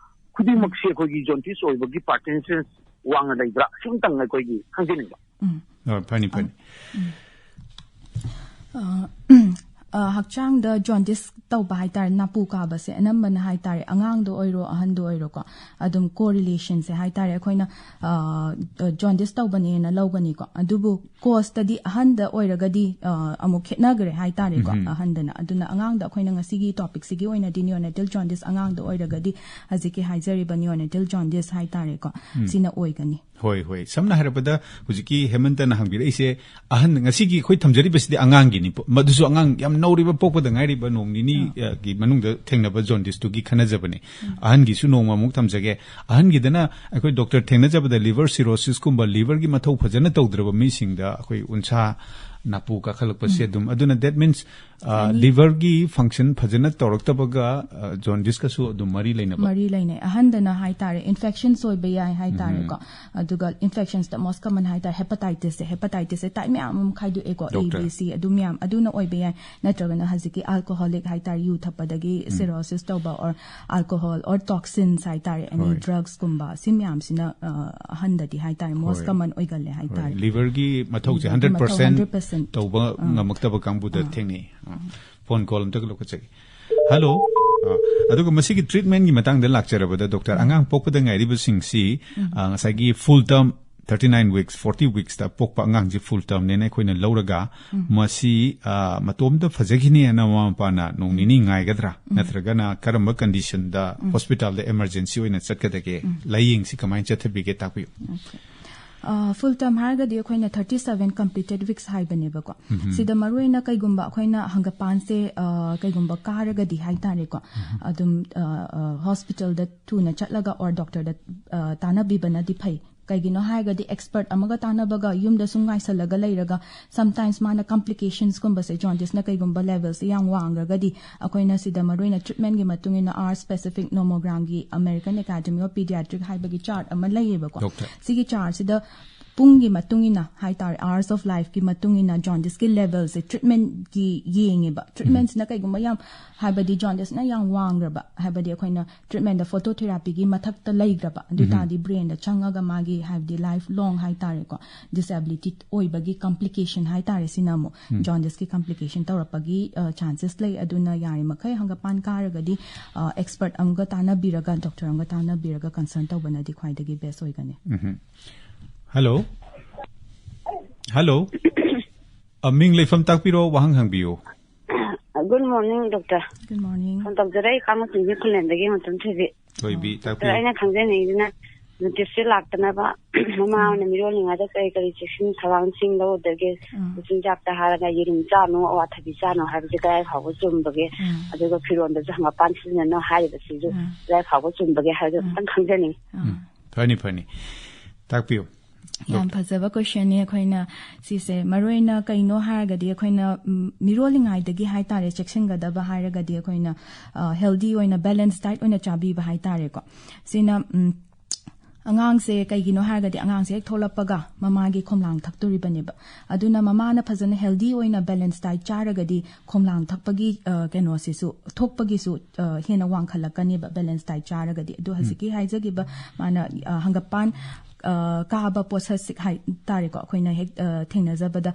ꯈꯨꯗꯤꯡꯃꯛꯁꯦ ꯑꯩꯈꯣꯏꯒꯤ ꯖꯣꯟꯗꯤꯁ ꯑꯣꯏꯕꯒꯤ ꯄꯥꯔꯁꯦꯟꯇꯦꯖ ꯋꯥꯡꯅ ꯂꯩꯕ꯭ꯔꯥ? ꯁꯤꯝꯇꯪ ꯑꯩꯈꯣꯏꯒꯤ ꯈꯪꯖꯅꯤꯡꯕ꯫ ꯎꯝ꯫ ꯍꯣꯏ, ꯐꯅꯤ, ꯐꯅꯤ꯫ ꯎꯝ꯫ ꯑ, ꯑ, ꯍꯛꯆꯥꯡꯗ ꯖꯣꯟꯗꯤꯁ ꯇꯧꯕ ꯍꯥꯏꯇꯥꯔꯦ, ꯅꯥꯄꯨ ꯀꯥꯕꯁꯦ ꯑꯅꯝꯕꯅ ꯍꯥꯏꯇꯥꯔꯦ, ꯑꯉꯥꯡꯗ ꯑꯣꯏꯔꯣ ꯑꯍꯟꯗ ꯑꯣꯏꯔꯣꯀꯣ, ꯑꯗꯨꯝ ꯀꯣ ꯔꯤꯂꯦꯁꯟꯁꯦ ꯍꯥꯏꯇꯥꯔꯦ, ꯑꯩꯈꯣꯏꯅ ꯑ, ꯖꯣꯟꯗꯤꯁ ꯇꯧꯕꯅꯦꯅ ꯂꯧꯒꯅꯤꯀꯣ꯫ ꯑꯗꯨꯕꯨ ꯀꯣꯁꯇꯗꯤ ꯑꯍꯟꯗ ꯑꯣꯏꯔꯒꯗꯤ ꯑ, ꯑꯃꯨꯛ ꯈꯦꯠꯅꯈ꯭ꯔꯦ ꯍꯥꯏꯇꯥꯔꯦꯀꯣ꯫ ꯎꯝꯍꯨꯝ꯫ ꯑꯍꯟꯗꯅ ꯑꯗꯨꯅ ꯑꯉꯥꯡꯗ ꯑꯩꯈꯣꯏꯅ ꯉꯁꯤꯒꯤ ꯇꯣꯄꯤꯛꯁꯤꯒꯤ ꯑꯣꯏꯅꯗꯤ ꯅꯤꯌꯣꯅꯦꯇꯦꯜ ꯖꯣꯟꯗꯤꯁ ꯑꯉꯥꯡꯗ ꯑꯣꯏꯔꯒꯗꯤ ꯍꯧꯖꯤꯛꯀꯤ ꯍꯥꯏꯖꯔꯤꯕ ꯅꯤꯌꯣꯅꯦꯇꯦꯜ ꯖꯣꯟꯗꯤꯁ ꯍꯥꯏꯇꯥꯔꯦꯀꯣ, ꯎꯝ꯫ ꯁꯤꯅ ꯑꯣꯏꯒꯅꯤ꯫ ꯍꯣꯏ, ꯍꯣꯏ꯫ ꯁꯝꯅ ꯍꯥꯏꯔꯕꯗ ꯍꯧꯖꯤꯛꯀꯤ ꯍꯦꯃꯟꯇꯅ ꯍꯪꯕꯤꯔꯛꯏꯁꯦ, ꯑꯍꯟ, ꯉꯁꯤꯒꯤ ꯑꯩꯈꯣꯏ ꯊꯝꯖꯔꯤꯕꯁꯤꯗꯤ ꯑꯉꯥꯡꯒꯤꯅꯤ꯫ ꯃꯗꯨꯁꯨ ꯑꯉꯥꯡ ꯌꯥꯝ ꯅꯧꯔꯤꯕ, ꯄꯣꯛꯄꯗ ꯉꯥꯏꯔꯤꯕ ꯅꯣꯡ ꯅꯤꯅꯤ, ꯑꯥ꯫ ꯑ, ꯒꯤ ꯃꯅꯨꯡꯗ ꯊꯦꯡꯅꯕ ꯖꯣꯟꯗꯤꯁꯇꯨꯒꯤ ꯈꯟꯅꯖꯕꯅꯦ꯫ ꯎꯝ꯫ ꯑꯍꯟꯒꯤꯁꯨ ꯅꯣꯡꯃ ꯑꯃꯨꯛ ꯊꯝꯖꯒꯦ꯫ ꯑꯍꯟꯒꯤꯗꯅ ꯑꯩꯈꯣꯏ ꯗꯣꯛꯇꯔ ꯊꯦꯡꯅꯖꯕꯗ ꯂꯤꯚꯔ ꯁꯤꯔꯣꯁꯤꯁꯀꯨꯝꯕ, ꯂꯤꯚꯔꯒꯤ ꯃꯊꯧ ꯐꯖꯅ ꯇꯧꯗ꯭ꯔꯕ ꯃꯤꯁꯤꯡꯗ ꯑꯩꯈꯣꯏ ꯎꯟꯁꯥ ꯅꯥꯄꯨ ꯀꯥꯈꯠꯂꯛꯄꯁꯦ ꯎꯝ꯫ ꯑꯗꯨꯝ, ꯑꯗꯨꯅ that means, ꯑ, ꯑꯅꯤ꯫ ꯂꯤꯚꯔꯒꯤ ꯐꯪꯁꯟ ꯐꯖꯅ ꯇꯧꯔꯛꯇꯕꯒ, ꯑ, ꯖꯣꯟꯗꯤꯁꯀꯁꯨ ꯑꯗꯨꯝ ꯃꯔꯤ ꯂꯩꯅꯕ? ꯃꯔꯤ ꯂꯩꯅꯩ꯫ ꯑꯍꯟꯗꯅ ꯍꯥꯏꯇꯥꯔꯦ, ꯏꯟꯐꯦꯛꯁꯟꯁ ꯑꯣꯏꯕ ꯌꯥꯏ ꯍꯥꯏꯇꯥꯔꯦꯀꯣ꯫ ꯎꯝ꯫ ꯑꯗꯨꯒ ꯏꯟꯐꯦꯛꯁꯟꯁꯇ most common ꯍꯥꯏꯇꯥꯔꯦ, ꯍꯦꯄꯥꯇꯥꯏꯇꯤꯁꯁꯦ꯫ ꯍꯦꯄꯥꯇꯥꯏꯇꯤꯁꯁꯦ ꯇꯥꯏꯞ ꯃꯌꯥꯝ ꯑꯃ ꯈꯥꯏꯗꯣꯛꯑꯦꯀꯣ, A, ꯗꯣꯛꯇꯔ꯫ B, C, ꯑꯗꯨ ꯃꯌꯥꯝ ꯑꯗꯨꯅ ꯑꯣꯏꯕ ꯌꯥꯏ, ꯅꯠꯇ꯭ꯔꯒꯅ ꯍꯧꯖꯤꯛꯀꯤ ꯑꯜꯀꯣꯍꯣꯂꯤꯛ ꯍꯥꯏꯇꯥꯔꯦ, ꯌꯨ ꯊꯛꯄꯗꯒꯤ ꯎꯝ꯫ ꯁꯤꯔꯣꯁꯤꯁ ꯇꯧꯕ, or alcohol or toxins ꯍꯥꯏꯇꯥꯔꯦ, any ꯍꯣꯏ꯫ ꯗ꯭ꯔꯒꯁꯀꯨꯝꯕ, ꯁꯤ ꯃꯌꯥꯝꯁꯤꯅ, ꯑ, ꯑꯍꯟꯗꯗꯤ ꯍꯥꯏꯇꯥꯔꯦ, most ꯍꯣꯏ꯫ Common ꯑꯣꯏꯒꯜꯂꯦ ꯍꯣꯏ꯫ ꯍꯥꯏꯇꯥꯔꯦ꯫ ꯂꯤꯚꯔꯒꯤ ꯃꯊꯧꯁꯦ ꯂꯤꯚꯔꯒꯤ ꯍꯟꯗ꯭ꯔꯦꯠ ꯄꯔꯁꯦꯟ ꯃꯊꯧ ꯍꯟꯗ꯭ꯔꯦꯠ ꯄꯔꯁꯦꯟ꯫ ꯇꯧꯕ ꯑꯥ꯫ ꯉꯝꯃꯛꯇꯕ ꯀꯥꯡꯕꯨꯗ ꯑꯥ꯫ ꯊꯦꯡꯅꯩ꯫ ꯑꯥ꯫ ꯐꯣꯟ ꯀꯣꯜ ꯑꯝꯇꯒ ꯂꯧꯈꯠꯆꯒꯦ꯫ ꯍꯜꯂꯣ꯫ ꯑꯥ, ꯑꯗꯨꯒ ꯃꯁꯤꯒꯤ ꯇ꯭ꯔꯤꯠꯃꯦꯟꯒꯤ ꯃꯇꯥꯡꯗ ꯂꯥꯛꯆꯔꯕꯗ, ꯗꯣꯛꯇꯔ, ꯎꯝ꯫ ꯑꯉꯥꯡ ꯄꯣꯛꯄꯗ ꯉꯥꯏꯔꯤꯕꯁꯤꯡꯁꯤ, ꯎꯝ꯫ ꯑꯥ, ꯉꯁꯥꯏꯒꯤ full term, thirty nine weeks, forty ꯋꯤꯛꯁꯇ ꯄꯣꯛꯄ ꯑꯉꯥꯡꯁꯤ ꯐꯨꯜ ꯇꯔꯝꯅꯦꯅ ꯑꯩꯈꯣꯏꯅ ꯂꯧꯔꯒ, ꯎꯝ꯫ ꯃꯁꯤ, ꯑꯥ, ꯃꯇꯣꯝꯇ ꯐꯖꯈꯤꯅꯤ ꯍꯥꯏꯅ ꯃꯃꯥ ꯃꯄꯥꯅ ꯅꯣꯡ ꯎꯝ꯫ ꯅꯤꯅꯤ ꯉꯥꯏꯒꯗ꯭ꯔꯥ? ꯎꯝ꯫ ꯅꯠꯇ꯭ꯔꯒꯅ ꯀꯔꯝꯕ ꯀꯟꯗꯤꯁꯟꯗ ꯎꯝ꯫ ꯍꯣꯁꯄꯤꯇꯥꯜꯗ ꯏꯃꯔꯖꯦꯟꯁꯤ ꯑꯣꯏꯅ ꯆꯠꯀꯗꯒꯦ? ꯎꯝ꯫ ꯂꯥꯏꯌꯦꯡꯁꯤ ꯀꯃꯥꯏꯅ ꯆꯠꯊꯕꯤꯒꯦ? ꯇꯥꯛꯄꯤꯌꯨ꯫ ꯑꯣꯀꯦ꯫ ꯑ, ꯐꯨꯜ ꯇꯔꯝ ꯍꯥꯏꯔꯒꯗꯤ ꯑꯩꯈꯣꯏꯅ ꯊꯥꯔꯇꯤ ꯁꯚꯦꯟ ꯀꯝꯄ꯭ꯂꯤꯇꯦꯠ ꯋꯤꯛꯁ ꯍꯥꯏꯕꯅꯦꯕꯀꯣ꯫ ꯎꯝ꯫ ꯁꯤꯗ ꯃꯔꯨꯑꯣꯏꯅ ꯀꯩꯒꯨꯝꯕ ꯑꯩꯈꯣꯏꯅ ꯍꯪꯒꯄꯥꯟꯁꯦ, ꯑ, ꯀꯩꯒꯨꯝꯕ ꯀꯥꯔꯒꯗꯤ ꯍꯥꯏꯇꯥꯔꯦꯀꯣ, ꯎꯝ꯫ ꯑꯗꯨꯝ, ꯑ, ꯑ, ꯍꯣꯁꯄꯤꯇꯥꯜꯗ ꯊꯨꯅ ꯆꯠꯂꯒ or ꯗꯣꯛꯇꯔꯗ, ꯑ, ꯇꯥꯟꯅꯕꯤꯕꯅꯗꯤ ꯐꯩ꯫ ꯀꯩꯒꯤꯅꯣ ꯍꯥꯏꯔꯒꯗꯤ ꯑꯦꯛꯁꯄꯔꯠ ꯑꯃꯒ ꯇꯥꯟꯅꯕꯒ ꯌꯨꯝꯗ ꯁꯨꯝ ꯉꯥꯏꯁꯜꯂꯒ ꯂꯩꯔꯒ, ꯁꯝꯇꯥꯏꯝꯁ ꯃꯥꯅ ꯀꯝꯄ꯭ꯂꯤꯀꯦꯁꯟꯁꯀꯨꯝꯕꯁꯦ, ꯖꯣꯟꯗꯤꯁꯅ ꯀꯩꯒꯨꯝꯕ ꯂꯦꯚꯦꯜꯁꯦ ꯌꯥꯝ ꯋꯥꯡꯈ꯭ꯔꯒꯗꯤ, ꯑꯩꯈꯣꯏꯅ ꯁꯤꯗ ꯃꯔꯨꯑꯣꯏꯅ ꯇ꯭ꯔꯤꯠꯃꯦꯟꯒꯤ ꯃꯇꯨꯡ ꯏꯟꯅ our specific ꯅꯣꯃꯣꯒ꯭ꯔꯥꯝꯒꯤ American Academy of Pediatric ꯍꯥꯏꯕꯒꯤ ꯆꯥꯔꯠ ꯑꯃ ꯂꯩꯌꯦꯕꯀꯣ꯫ ꯗꯣꯛꯇꯔ꯫ ꯁꯤꯒꯤ ꯆꯥꯔꯠꯁꯤꯗ ꯄꯨꯡꯒꯤ ꯃꯇꯨꯡ ꯏꯟꯅ ꯍꯥꯏꯇꯥꯔꯦ, hours of lifeꯀꯤ ꯃꯇꯨꯡ ꯏꯟꯅ jaundiceꯀꯤ levelꯁꯦ treatmentꯀꯤ ꯌꯦꯡꯉꯦꯕ꯫ Treatmentꯁꯤꯅ ꯀꯩꯒꯨꯝꯕ ꯌꯥꯝ, ꯍꯥꯏꯕꯗꯤ jaundiceꯅ ꯌꯥꯝ ꯋꯥꯡꯈ꯭ꯔꯕ, ꯍꯥꯏꯕꯗꯤ ꯑꯩꯈꯣꯏꯅ treatmentꯗ phototherapyꯒꯤ ꯃꯊꯛꯇ ꯂꯩꯈ꯭ꯔꯕ, ꯑꯗꯨ ꯎꯝ꯫ ꯇꯥꯔꯗꯤ brainꯗ ꯆꯪꯉꯒ ꯃꯥꯒꯤ, ꯍꯥꯏꯕꯗꯤ life long ꯍꯥꯏꯇꯥꯔꯦꯀꯣ, disability ꯑꯣꯏꯕꯒꯤ complication ꯍꯥꯏꯇꯥꯔꯦ꯫ ꯁꯤꯅ ꯑꯃꯨꯛ ꯎꯝ꯫ jaundiceꯀꯤ complication ꯇꯧꯔꯛꯄꯒꯤ ꯑ, chances ꯂꯩ꯫ ꯑꯗꯨꯅ ꯌꯥꯔꯤꯃꯈꯩ ꯍꯪꯒꯄꯥꯟ ꯀꯥꯔꯒꯗꯤ ꯑ, expert ꯑꯃꯒ ꯇꯥꯟꯅꯕꯤꯔꯒ, doctor ꯑꯃꯒ ꯇꯥꯟꯅꯕꯤꯔꯒ consult ꯇꯧꯕꯅꯗꯤ ꯈ꯭ꯋꯥꯏꯗꯒꯤ best ꯑꯣꯏꯒꯅꯤ꯫ ꯎꯝ꯫ Hello꯫ Hello꯫ ꯑ, ꯃꯤꯡ ꯂꯩꯐꯝ ꯇꯥꯛꯄꯤꯔꯣ, ꯋꯥꯍꯪ ꯍꯪꯕꯤꯌꯨ꯫ Good morning, doctor꯫ Good morning꯫ Phone ꯇꯧꯖꯔꯛꯏ ꯀꯥꯃꯁꯤꯡꯁꯤ ꯈꯨꯂꯦꯟꯗꯒꯤ ꯃꯇꯝ ꯊꯣꯏꯕꯤ꯫ ꯊꯣꯏꯕꯤ, doctor, ꯇꯥꯛꯄꯤꯌꯨ꯫ ꯑꯩꯅ ꯈꯪꯖꯅꯤꯡꯉꯤꯁꯤꯅ jaundiceꯁꯦ ꯂꯥꯛꯇꯅꯕ ꯃꯃꯥ ꯎꯝ꯫ ꯑꯣꯏꯅ ꯃꯤꯔꯣꯜꯂꯤꯉꯩꯗ ꯀꯔꯤ ꯀꯔꯤ ꯆꯦꯛꯁꯤꯟ ꯊꯧꯔꯥꯡꯁꯤꯡ ꯂꯧꯒꯗꯒꯦ? ꯎꯝ꯫ ꯆꯤꯟꯖꯥꯛꯇ ꯍꯥꯏꯔꯒ ꯌꯦꯔꯨꯝ ꯆꯥꯅꯨ, ꯑꯋꯥꯊꯕꯤ ꯆꯥꯅꯨ ꯍꯥꯏꯕꯁꯦ ꯀꯗꯥꯏ ꯐꯥꯎꯕ ꯆꯨꯝꯕꯒꯦ? ꯎꯝ꯫ ꯑꯗꯨꯒ ꯐꯤꯔꯣꯟꯗꯁꯨ ꯍꯪꯒꯄꯥꯟ ꯁꯤꯖꯤꯟꯅꯅꯨ ꯍꯥꯏꯔꯤꯕꯁꯤꯁꯨ ꯎꯝ꯫ ꯀꯗꯥꯏ ꯐꯥꯎꯕ ꯆꯨꯝꯕꯒꯦ ꯍꯥꯏꯕꯗꯨ ꯎꯝ꯫ ꯑꯝꯇꯪ ꯈꯪꯖꯅꯤꯡꯉꯤ꯫ ꯎꯝ꯫ ꯐꯅꯤ, ꯐꯅꯤ꯫ ꯇꯥꯛꯄꯤꯌꯨ꯫ ꯌꯥꯝ ꯐꯖꯕ questionꯅꯤ꯫ ꯑꯩꯈꯣꯏꯅ ꯁꯤꯁꯦ ꯃꯔꯨꯑꯣꯏꯅ ꯀꯩꯅꯣ ꯍꯥꯏꯔꯒꯗꯤ ꯑꯩꯈꯣꯏꯅ, ꯎꯝ, ꯃꯤꯔꯣꯜꯂꯤꯉꯩꯗꯒꯤ ꯍꯥꯏꯇꯥꯔꯦ, ꯆꯦꯛꯁꯤꯟꯒꯗꯕ ꯍꯥꯏꯔꯒꯗꯤ ꯑꯩꯈꯣꯏꯅ, ꯑ, healthy ꯑꯣꯏꯅ balance diet ꯑꯣꯏꯅ ꯆꯥꯕꯤꯕ ꯍꯥꯏꯇꯥꯔꯦꯀꯣ꯫ ꯁꯤꯅ, ꯎꯝ, ꯑꯉꯥꯡꯁꯦ ꯀꯩꯒꯤꯅꯣ ꯍꯥꯏꯔꯒꯗꯤ ꯑꯉꯥꯡꯁꯦ ꯍꯦꯛ ꯊꯣꯛꯂꯛꯄꯒ ꯃꯃꯥꯒꯤ ꯈꯣꯝꯂꯥꯡ ꯊꯛꯇꯣꯔꯤꯕꯅꯦꯕ꯫ ꯑꯗꯨꯅ ꯃꯃꯥꯅ ꯐꯖꯅ healthy ꯑꯣꯏꯅ balance diet ꯆꯥꯔꯒꯗꯤ ꯈꯣꯝꯂꯥꯡ ꯊꯛꯄꯒꯤ, ꯑ, ꯀꯩꯅꯣꯁꯤꯁꯨ, ꯊꯣꯛꯄꯒꯤꯁꯨ, ꯑ, ꯍꯦꯟꯅ ꯋꯥꯡꯈꯠꯂꯛꯀꯅꯦꯕ balance diet ꯆꯥꯔꯒꯗꯤ꯫ ꯑꯗꯣ ꯎꯝ꯫ ꯍꯧꯖꯤꯛꯀꯤ ꯍꯥꯏꯖꯈꯤꯕ ꯃꯥꯅ, ꯑ, ꯍꯪꯒꯄꯥꯟ, ꯑ, ꯀꯥꯕ ꯄꯣꯠꯁꯛꯁꯤ ꯍꯥꯏ ꯇꯥꯔꯦꯀꯣ, ꯑꯩꯈꯣꯏꯅ ꯍꯦꯛ, ꯑ, ꯊꯦꯡꯅꯖꯕꯗ,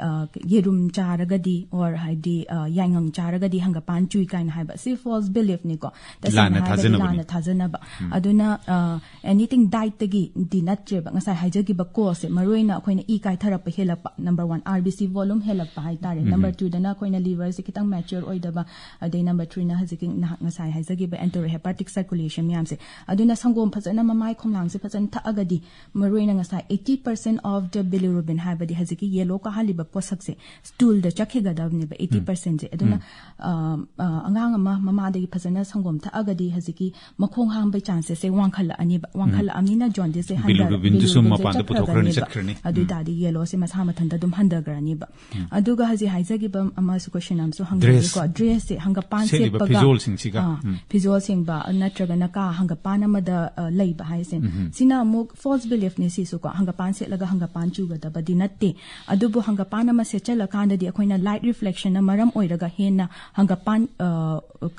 ꯑ, ꯌꯦꯔꯨꯝ ꯆꯥꯔꯒꯗꯤ, or ꯍꯥꯏꯗꯤ, ꯑ, ꯌꯥꯏꯉꯪ ꯆꯥꯔꯒꯗꯤ ꯍꯪꯒꯄꯥꯟ ꯆꯨꯏ ꯀꯥꯏꯅ ꯍꯥꯏꯕ, ꯁꯤ false beliefꯅꯤꯀꯣ꯫ ꯇꯁꯦꯡꯅ ꯂꯥꯟꯅ ꯍꯥꯏꯔꯒꯗꯤ ꯊꯥꯖꯅꯕꯅꯤ꯫ ꯂꯥꯟꯅ ꯊꯥꯖꯅꯕ꯫ ꯎꯝ꯫ ꯑꯗꯨꯅ, ꯑ, anything dietꯇꯒꯤꯗꯤ ꯅꯠꯇ꯭ꯔꯦꯕ꯫ ꯉꯁꯥꯏ ꯍꯥꯏꯖꯈꯤꯕ causeꯁꯦ, ꯃꯔꯨꯑꯣꯏꯅ ꯑꯩꯈꯣꯏꯅ E ꯀꯥꯏꯊꯔꯛꯄ ꯍꯦꯜꯂꯛꯄ, number one, R B C volume ꯍꯦꯜꯂꯛꯄ ꯍꯥꯏꯇꯥꯔꯦ꯫ ꯎꯝ꯫ Number twoꯗꯅ ꯑꯩꯈꯣꯏꯅ liverꯁꯦ ꯈꯤꯇꯪ mature ꯑꯣꯏꯗꯕ, ꯑꯗꯩ number threeꯅ ꯍꯧꯖꯤꯛꯀꯤ ꯅꯍꯥꯛ ꯉꯁꯥꯏ ꯍꯥꯏꯖꯈꯤꯕ enterohepatic circulation ꯃꯌꯥꯝꯁꯦ꯫ ꯑꯗꯨꯅ ꯁꯪꯒꯣꯝ ꯐꯖꯅ, ꯃꯃꯥꯏ ꯈꯣꯝꯂꯥꯡꯁꯦ ꯐꯖꯅ ꯊꯛꯑꯒꯗꯤ, ꯃꯔꯨꯑꯣꯏꯅ ꯉꯁꯥꯏ eighty percent of the bilirubin ꯍꯥꯏꯕꯗꯤ ꯍꯧꯖꯤꯛꯀꯤ yellow ꯀꯥꯍꯜꯂꯤꯕ ꯄꯣꯠꯁꯛꯁꯦ stoolꯗ ꯆꯠꯈꯤꯒꯗꯕꯅꯦꯕ, eighty percentꯁꯦ꯫ ꯑꯗꯨꯅ, ꯎꯝ꯫ ꯑ, ꯑ, ꯑꯉꯥꯡ ꯑꯃ ꯃꯃꯥꯗꯒꯤ ꯐꯖꯅ ꯁꯪꯒꯣꯝ ꯊꯛꯑꯒꯗꯤ ꯍꯧꯖꯤꯛꯀꯤ ꯃꯈꯣꯡ ꯍꯥꯝꯕꯒꯤ chances ꯁꯦ ꯋꯥꯡꯈꯠꯂꯛꯑꯅꯤꯕ꯫ ꯎꯝ꯫ ꯋꯥꯡꯈꯠꯂꯛꯑꯅꯤꯅ jaundiceꯁꯦ ꯍꯟꯊ-, bilirubinꯗꯨꯁꯨ bilirubinꯁꯦ ꯃꯄꯥꯟꯗ ꯄꯨꯊꯣꯛꯈ꯭ꯔꯅꯤ, ꯆꯠꯈ꯭ꯔꯒꯅꯦꯕ꯫ ꯆꯠꯈ꯭ꯔꯅꯤ꯫ ꯑꯗꯨ ꯎꯝ꯫ ꯑꯣꯏꯇꯥꯔꯗꯤ yellowꯁꯦ ꯃꯁꯥ ꯃꯊꯟꯇ ꯑꯗꯨꯝ ꯍꯟꯊꯈ꯭ꯔꯅꯤꯕ꯫ ꯎꯝ꯫ ꯑꯗꯨꯒ ꯍꯧꯖꯤꯛ ꯍꯥꯏꯖꯈꯤꯕ ꯑꯃꯁꯨ question ꯑꯃꯁꯨ ꯍꯪꯕꯤꯒꯦꯀꯣ꯫ Dress꯫ Dressꯁꯦ ꯍꯪꯒꯄꯥꯟ ꯁꯦꯠꯂꯤꯕ ꯁꯦꯠꯄꯒ, ꯐꯤꯖꯣꯜꯁꯤꯡꯁꯤꯒ꯫ ꯑꯥ, ꯎꯝ꯫ ꯐꯤꯖꯣꯜ ꯁꯦꯡꯕ ꯅꯠꯇ꯭ꯔꯒꯅ ꯀꯥ ꯍꯪꯒꯄꯥꯟ ꯑꯃꯗ, ꯑ, ꯂꯩꯕ ꯍꯥꯏꯁꯦ꯫ ꯎꯝ꯫ ꯁꯤꯅ ꯑꯃꯨꯛ false ꯕꯤꯂꯤꯐꯅꯦ ꯁꯤꯁꯨ ꯀꯣ, ꯍꯪꯒꯄꯥꯟ ꯁꯦꯠꯂꯒ ꯍꯪꯒꯄꯥꯟ ꯆꯨꯒꯗꯕꯗꯤ ꯅꯠꯇꯦ꯫ ꯑꯗꯨꯕꯨ ꯍꯪꯒꯄꯥꯟ ꯑꯃ ꯁꯦꯠꯆꯜꯂꯀꯥꯟꯗꯗꯤ ꯑꯩꯈꯣꯏꯅ ꯂꯥꯏꯠ ꯔꯤꯐ꯭ꯂꯦꯛꯁꯟꯅ ꯃꯔꯝ ꯑꯣꯏꯔꯒ ꯍꯦꯟꯅ ꯍꯪꯒꯄꯥꯟ ꯑ,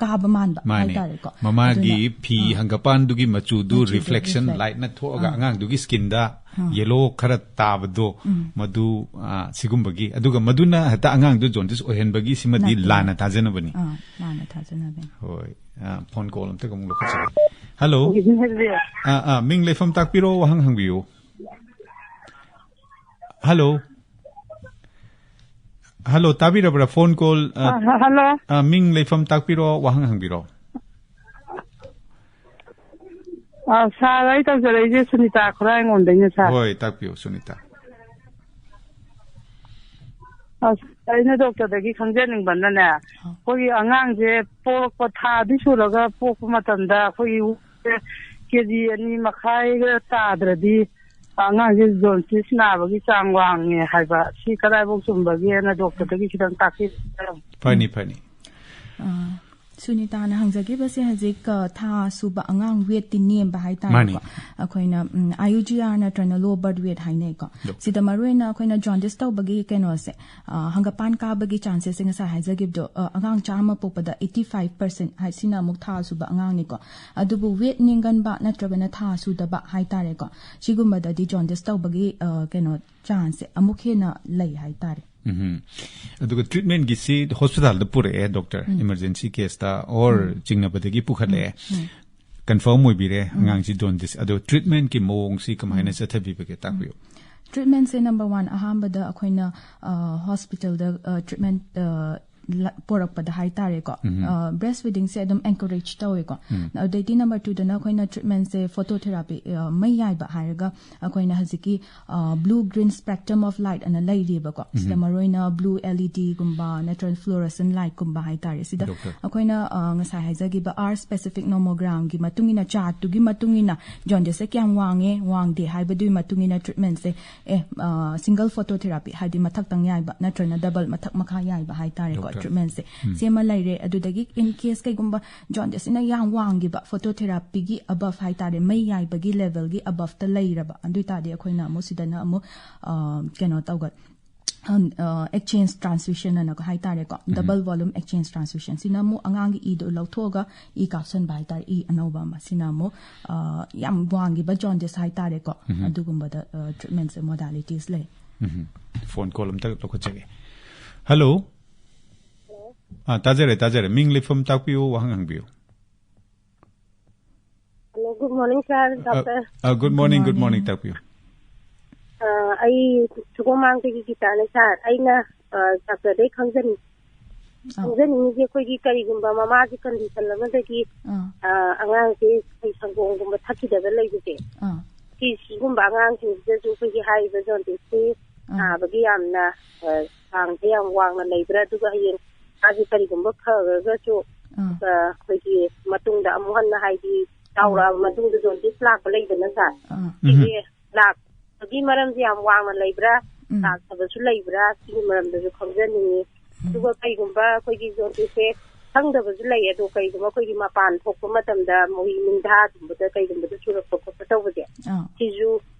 ꯀꯥꯕ ꯃꯥꯟꯕ ꯃꯥꯅꯦ꯫ ꯍꯥꯏꯇꯥꯔꯦꯀꯣ꯫ ꯃꯃꯥꯒꯤ ꯑꯗꯨꯅ, ꯐꯤ ꯑ, ꯍꯪꯒꯄꯥꯟꯗꯨꯒꯤ ꯃꯆꯨꯗꯨ ꯃꯆꯨꯗꯣ ꯔꯤꯐ꯭ꯂꯦꯛꯁꯟ ꯔꯤꯐ꯭ꯂꯦꯛ-, ꯂꯥꯏꯠꯅ ꯊꯣꯛꯑꯒ ꯑ꯫ ꯑꯉꯥꯡꯗꯨꯒꯤ ꯁ꯭ꯀꯤꯟꯗ ꯑ꯫ ꯌꯦꯂꯣ ꯈꯔ ꯇꯥꯕꯗꯣ, ꯎꯝ꯫ ꯃꯗꯨ, ꯑ, ꯁꯤꯒꯨꯝꯕꯒꯤ, ꯑꯗꯨꯒ ꯃꯗꯨꯅ ꯍꯦꯛꯇ ꯑꯉꯥꯡꯗꯨ ꯖꯣꯟꯗꯤꯁ ꯑꯣꯏꯍꯟꯕꯒꯤ ꯁꯤꯃꯗꯤ ꯅꯠꯇꯦ, ꯂꯥꯟꯅ ꯅꯠꯇꯦ꯫ ꯊꯥꯖꯅꯕꯅꯤ꯫ ꯑ, ꯂꯥꯟꯅ ꯊꯥꯖꯅꯕꯅꯤ꯫ ꯍꯣꯏ꯫ ꯑ, ꯐꯣꯟ ꯀꯣꯜ ꯑꯝꯇꯒ ꯑꯃꯨꯛ ꯂꯧꯈꯠꯆꯒꯦ꯫ ꯍꯜꯂꯣ꯫ ꯑ, ꯑ, ꯃꯤꯡ ꯂꯩꯐꯝ ꯇꯥꯛꯄꯤꯔꯣ, ꯋꯥꯍꯪ ꯍꯪꯕꯤꯌꯨ꯫ ꯍꯜꯂꯣ꯫ ꯍꯜꯂꯣ, ꯇꯥꯕꯤꯔꯕ꯭ꯔꯥ? ꯐꯣꯟ ꯀꯣꯜ, ꯑ, ꯑ, ꯍ-, ꯍꯜꯂꯣ꯫ ꯑ, ꯃꯤꯡ ꯂꯩꯐꯝ ꯇꯥꯛꯄꯤꯔꯣ, ꯋꯥꯍꯪ ꯍꯪꯕꯤꯔꯣ꯫ ꯑ, ꯁꯥꯔ, ꯑꯩ ꯇꯧꯖꯔꯛꯏꯁꯦ ꯁꯨꯅꯤꯇꯥ ꯈꯨꯔꯥꯏꯉꯣꯝꯗꯩꯅꯦ, ꯁꯥꯔ꯫ ꯍꯣꯏ, ꯇꯥꯛꯄꯤꯌꯨ, ꯁꯨꯅꯤꯇꯥ꯫ ꯑꯁ, ꯑꯩꯅ ꯗꯣꯛꯇꯔꯗꯒꯤ ꯈꯪꯖꯅꯤꯡꯕꯅꯅꯦ, ꯑ꯫ ꯑꯩꯈꯣꯏꯒꯤ ꯑꯉꯥꯡꯁꯦ ꯄꯣꯛꯂꯛꯄ ꯊꯥꯗꯤ ꯁꯨꯔꯒ ꯄꯣꯛꯄ ꯃꯇꯝꯗ ꯑꯩꯈꯣꯏꯒꯤ ꯀꯦ ꯖꯤ ꯑꯅꯤ ꯃꯈꯥꯏꯒ ꯇꯥꯗ꯭ꯔꯗꯤ ꯑꯉꯥꯡꯁꯦ ꯖꯣꯟꯗꯤꯁ ꯅꯥꯕꯒꯤ ꯆꯥꯡ ꯋꯥꯡꯉꯦ ꯍꯥꯏꯕ, ꯁꯤ ꯀꯗꯥꯏꯐꯥꯎ ꯆꯨꯝꯕꯒꯦꯅ ꯗꯣꯛꯇꯔꯗꯒꯤ ꯈꯤꯇꯪ ꯇꯥꯛꯄꯤꯕ꯫ ꯐꯅꯤ, ꯐꯅꯤ꯫ ꯑ, ꯁꯨꯅꯤꯇꯥꯅ ꯍꯪꯖꯈꯤꯕꯁꯦ ꯍꯧꯖꯤꯛ, ꯑ, ꯊꯥ ꯁꯨꯕ ꯑꯉꯥꯡ ꯋꯦꯠꯇꯤ ꯅꯦꯝꯕ ꯍꯥꯏꯇꯥꯔꯦꯀꯣ꯫ ꯃꯥꯅꯤ꯫ ꯑꯩꯈꯣꯏꯅ, ꯎꯝ, IUGR ꯅꯠꯇ꯭ꯔꯒꯅ low birth weight ꯍꯥꯏꯅꯩꯀꯣ꯫ ꯗꯣꯛꯇꯔ꯫ ꯁꯤꯗ ꯃꯔꯨꯑꯣꯏꯅ ꯑꯩꯈꯣꯏꯅ ꯖꯣꯟꯗꯤꯁ ꯇꯧꯕꯒꯤ ꯀꯩꯅꯣꯁꯦ, ꯑ, ꯍꯪꯒꯄꯥꯟ ꯀꯥꯕꯒꯤ ꯆꯥꯟꯁꯦꯁꯁꯦ ꯉꯁꯥꯏ ꯍꯥꯏꯖꯈꯤꯕꯗꯣ, ꯑ, ꯑꯉꯥꯡ ꯆꯥꯝꯃ ꯄꯣꯛꯄꯗ eighty five percent ꯍꯥꯏꯁꯤꯅ ꯑꯃꯨꯛ ꯊꯥ ꯁꯨꯕ ꯑꯉꯥꯡꯅꯤꯀꯣ꯫ ꯑꯗꯨꯕꯨ ꯋꯦꯠ ꯅꯦꯝꯒꯟꯕ ꯅꯠꯇ꯭ꯔꯒꯅ ꯊꯥ ꯁꯨꯗꯕ ꯍꯥꯏꯇꯥꯔꯦꯀꯣ, ꯁꯤꯒꯨꯝꯕꯗꯗꯤ ꯖꯣꯟꯗꯤꯁ ꯇꯧꯕꯒꯤ, ꯑ, ꯀꯩꯅꯣ, ꯆꯥꯟꯁꯁꯦ ꯑꯃꯨꯛ ꯍꯦꯟꯅ ꯂꯩ ꯍꯥꯏꯇꯥꯔꯦ꯫ ꯎꯝ꯫ ꯑꯗꯨꯒ ꯇ꯭ꯔꯤꯠꯃꯦꯟꯒꯤꯁꯤ ꯍꯣꯁꯄꯤꯇꯥꯜꯗ ꯄꯨꯔꯛꯑꯦ, ꯗꯣꯛꯇꯔ, ꯎꯝ꯫ ꯏꯃꯔꯖꯦꯟꯁꯤ ꯀꯦꯁꯇ ꯑꯣꯔ ꯎꯝ꯫ ꯆꯤꯡꯅꯕꯗꯒꯤ ꯄꯨꯈꯠꯂꯛꯑꯦ꯫ ꯎꯝ꯫ ꯎꯝ꯫ ꯀꯟꯐꯥꯔꯝ ꯑꯣꯏꯕꯤꯔꯦ ꯎꯝ꯫ ꯑꯉꯥꯡꯁꯤ ꯖꯣꯟꯗꯤꯁ꯫ ꯑꯗꯣ ꯇ꯭ꯔꯤꯠꯃꯦꯟꯒꯤ ꯃꯑꯣꯡꯁꯤ ꯀꯃꯥꯏꯅ ꯎꯝ꯫ ꯆꯠꯊꯕꯤꯕꯒꯦ, ꯇꯥꯛꯄꯤꯌꯨ꯫ ꯇ꯭ꯔꯤꯠꯃꯦꯟꯁꯦ number one, ꯑꯍꯥꯟꯕꯗ ꯑꯩꯈꯣꯏꯅ, ꯑ, ꯍꯣꯁꯄꯤꯇꯥꯜꯗ, ꯑ, ꯇ꯭ꯔꯤꯠꯃꯦꯟ, ꯑ, ꯂ-, ꯄꯣꯔꯛꯄꯗ ꯍꯥꯏꯇꯥꯔꯦꯀꯣ, ꯎꯝ꯫ ꯑ, ꯕ꯭ꯔꯦꯁ ꯐꯤꯗꯤꯡꯁꯦ ꯑꯗꯨꯝ ꯑꯦꯟꯀꯔꯦꯖ ꯇꯧꯋꯦꯀꯣ꯫ ꯎꯝ꯫ ꯑꯗꯩꯗꯤ number twoꯗꯅ ꯑꯩꯈꯣꯏꯅ ꯇ꯭ꯔꯤꯠꯃꯦꯟꯁꯦ ꯐꯣꯇꯣꯊꯦꯔꯥꯄꯤ, ꯑ, ꯃꯩ ꯌꯥꯏꯕ ꯍꯥꯏꯔꯒ ꯑꯩꯈꯣꯏꯅ ꯍꯧꯖꯤꯛꯀꯤ, ꯑ, blue green spectrum of light ꯑꯅ ꯂꯩꯔꯤꯕꯀꯣ꯫ ꯁꯤꯗ ꯎꯝ꯫ ꯃꯔꯨꯑꯣꯏꯅ blue LEDꯒꯨꯝꯕ ꯅꯠꯇ꯭ꯔꯒ fluorescent lightꯀꯨꯝꯕ ꯍꯥꯏꯇꯥꯔꯦ꯫ ꯁꯤꯗ ꯗꯣꯛꯇꯔ꯫ ꯑꯩꯈꯣꯏꯅ, ꯑ, ꯉꯁꯥꯏ ꯍꯥꯏꯖꯈꯤꯕ R specific nommogramꯒꯤ ꯃꯇꯨꯡ ꯏꯟꯅ, ꯆꯥꯔꯠꯇꯨꯒꯤ ꯃꯇꯨꯡ ꯏꯟꯅ ꯖꯣꯟꯗꯤꯁꯁꯦ ꯀꯌꯥꯝ ꯋꯥꯡꯉꯦ, ꯋꯥꯡꯗꯦ ꯍꯥꯏꯕꯗꯨꯒꯤ ꯃꯇꯨꯡ ꯏꯟꯅ ꯇ꯭ꯔꯤꯠꯃꯦꯟꯁꯦ, ꯑꯦ, ꯑ, single phototherapy, ꯍꯥꯏꯗꯤ ꯃꯊꯛꯇꯪ ꯌꯥꯏꯕ ꯅꯠꯇ꯭ꯔꯒꯅ double, ꯃꯊꯛ ꯃꯈꯥ ꯌꯥꯏꯕ ꯍꯥꯏꯇꯥꯔꯦꯀꯣ꯫ ꯗꯣꯛꯇꯔ꯫ ꯇ꯭ꯔꯤꯠꯃꯦꯟꯁꯦ ꯁꯤꯃ ꯂꯩꯔꯦ꯫ ꯑꯗꯨꯗꯒꯤ in case ꯀꯩꯒꯨꯝꯕ ꯖꯣꯟꯗꯤꯁꯁꯤꯅ ꯌꯥꯝ ꯋꯥꯡꯈꯤꯕ, ꯐꯣꯇꯣꯊꯦꯔꯥꯄꯤꯒꯤ ꯑꯕꯞ ꯍꯥꯏꯇꯥꯔꯦ, ꯃꯩ ꯌꯥꯏꯕꯒꯤ ꯂꯦꯚꯦꯜꯒꯤ ꯑꯕꯞꯇ ꯂꯩꯔꯕ, ꯑꯗꯨ ꯑꯣꯏꯇꯥꯔꯗꯤ ꯑꯩꯈꯣꯏꯅ ꯑꯃꯨꯛ ꯁꯤꯗꯅ ꯑꯃꯨꯛ ꯑ, ꯀꯩꯅꯣ ꯇꯧꯒ ꯑꯦꯛꯆꯦꯟꯖ ꯇ꯭ꯔꯥꯟꯁꯐ꯭ꯌꯨꯖꯟ ꯑꯅ ꯍꯥꯏꯇꯥꯔꯦꯀꯣ, ꯗꯕꯜ ꯚꯣꯂꯨꯝ ꯑꯦꯛꯆꯦꯟꯖ ꯇ꯭ꯔꯥꯟꯁꯐ꯭ꯌꯨꯖꯟ꯫ ꯁꯤꯅ ꯑꯃꯨꯛ ꯑꯉꯥꯡꯒꯤ ꯏꯗꯣ ꯂꯧꯊꯣꯛꯑꯒ ꯏ ꯀꯥꯞꯁꯟꯕ ꯍꯥꯏꯇꯥꯔꯦ, ꯏ ꯑꯅꯧꯕ ꯑꯃ꯫ ꯁꯤꯅ ꯑꯃꯨꯛ ꯑ, ꯌꯥꯝ ꯋꯥꯡꯈꯤꯕ ꯖꯣꯟꯗꯤꯁ ꯍꯥꯏꯇꯥꯔꯦꯀꯣ, ꯑꯗꯨꯒꯨꯝꯕꯗ ꯇ꯭ꯔꯤꯠꯃꯦꯟꯁꯦ, ꯃꯣꯗꯥꯂꯤꯇꯤꯁ ꯂꯩ꯫ ꯐꯣꯟ ꯀꯣꯜ ꯑꯝꯇ ꯂꯧꯈꯠꯆꯒꯦ꯫ ꯍꯜꯂꯣ꯫ ꯑꯥ, ꯇꯥꯖꯔꯦ, ꯇꯥꯖꯔꯦ꯫ ꯃꯤꯡ, ꯂꯩꯐꯝ ꯇꯥꯛꯄꯤꯌꯨ, ꯋꯥꯍꯪ ꯍꯪꯕꯤꯌꯨ꯫ Hello, good morning, sir, doctor. ꯑ, good morning, good morning, ꯇꯥꯛꯄꯤꯌꯨ꯫ ꯑ, ꯑꯩ ꯁꯒꯣꯜꯃꯥꯡꯗꯒꯤ ꯒꯤꯇꯥꯅꯦ, ꯁꯥꯔ꯫ ꯑꯩꯅ ꯑ, ꯗꯥꯛꯇꯔꯗꯩ ꯈꯪꯖꯅꯤꯡ ꯑꯥ꯫ ꯈꯪꯖꯅꯤꯡꯉꯤꯁꯦ, ꯑꯩꯈꯣꯏꯒꯤ ꯀꯔꯤꯒꯨꯝꯕ ꯃꯃꯥꯒꯤ ꯀꯟꯗꯤꯁꯟ ꯑꯃꯗꯒꯤ ꯑꯥ꯫ ꯑ, ꯑꯉꯥꯡꯁꯦ ꯑꯩꯈꯣꯏ ꯁꯪꯒꯣꯝꯒꯨꯝꯕ ꯊꯛꯈꯤꯗꯕ ꯂꯩꯕꯁꯦ, ꯑꯥ꯫ ꯁꯤ ꯁꯤꯒꯨꯝꯕ ꯑꯉꯥꯡꯁꯤꯡꯁꯤꯗꯁꯨ ꯑꯩꯈꯣꯏꯒꯤ ꯍꯥꯏꯔꯤꯕ ꯖꯣꯟꯗꯤꯁꯁꯤ ꯑꯥ꯫ ꯅꯥꯕꯒꯤ ꯌꯥꯝꯅ ꯑ, ꯆꯥꯡꯁꯦ ꯌꯥꯝ ꯋꯥꯡꯅ ꯂꯩꯕ꯭ꯔꯥ? ꯑꯗꯨꯒ ꯍꯌꯦꯡ ꯃꯥꯁꯦ ꯀꯔꯤꯒꯨꯝꯕ ꯐꯈ꯭ꯔꯒꯁꯨ ꯑꯥ꯫ ꯑ, ꯑꯩꯈꯣꯏꯒꯤ ꯃꯇꯨꯡꯗ ꯑꯃꯨꯛ ꯍꯟꯅ, ꯍꯥꯏꯗꯤ ꯆꯥꯎꯔꯛꯑꯕ ꯃꯇꯨꯡꯗ ꯖꯣꯟꯗꯤꯁ ꯂꯥꯛꯄ ꯂꯩꯗꯅ, ꯁꯥꯔ? ꯑꯥ꯫ ꯁꯤꯁꯦ ꯂꯥꯛꯄꯒꯤ ꯃꯔꯝꯁꯦ ꯌꯥꯝ ꯋꯥꯡꯅ ꯂꯩꯕ꯭ꯔꯥ, ꯎꯝ꯫ ꯂꯥꯛꯇꯕꯁꯨ ꯂꯩꯕ꯭ꯔꯥ, ꯁꯤꯒꯤ ꯃꯔꯝꯗꯁꯨ ꯈꯪꯖꯅꯤꯡꯉꯤ꯫ ꯑꯗꯨꯒ ꯀꯩꯒꯨꯝꯕ ꯑꯩꯈꯣꯏꯒꯤ ꯖꯣꯟꯗꯤꯁꯁꯦ ꯈꯪꯗꯕꯁꯨ ꯂꯩ, ꯑꯗꯣ ꯀꯩꯒꯨꯝꯕ ꯑꯩꯈꯣꯏꯒꯤ ꯃꯄꯥꯟ ꯊꯣꯛꯄ ꯃꯇꯝꯗ ꯃꯣꯏ ꯅꯤꯡꯊꯥꯒꯨꯝꯕꯗ ꯀꯩꯒꯨꯝꯕꯗ ꯆꯨꯔꯛꯄ ꯈꯣꯠꯄ ꯇꯧꯕꯁꯦ, ꯑꯥ꯫ ꯁꯤꯁꯨ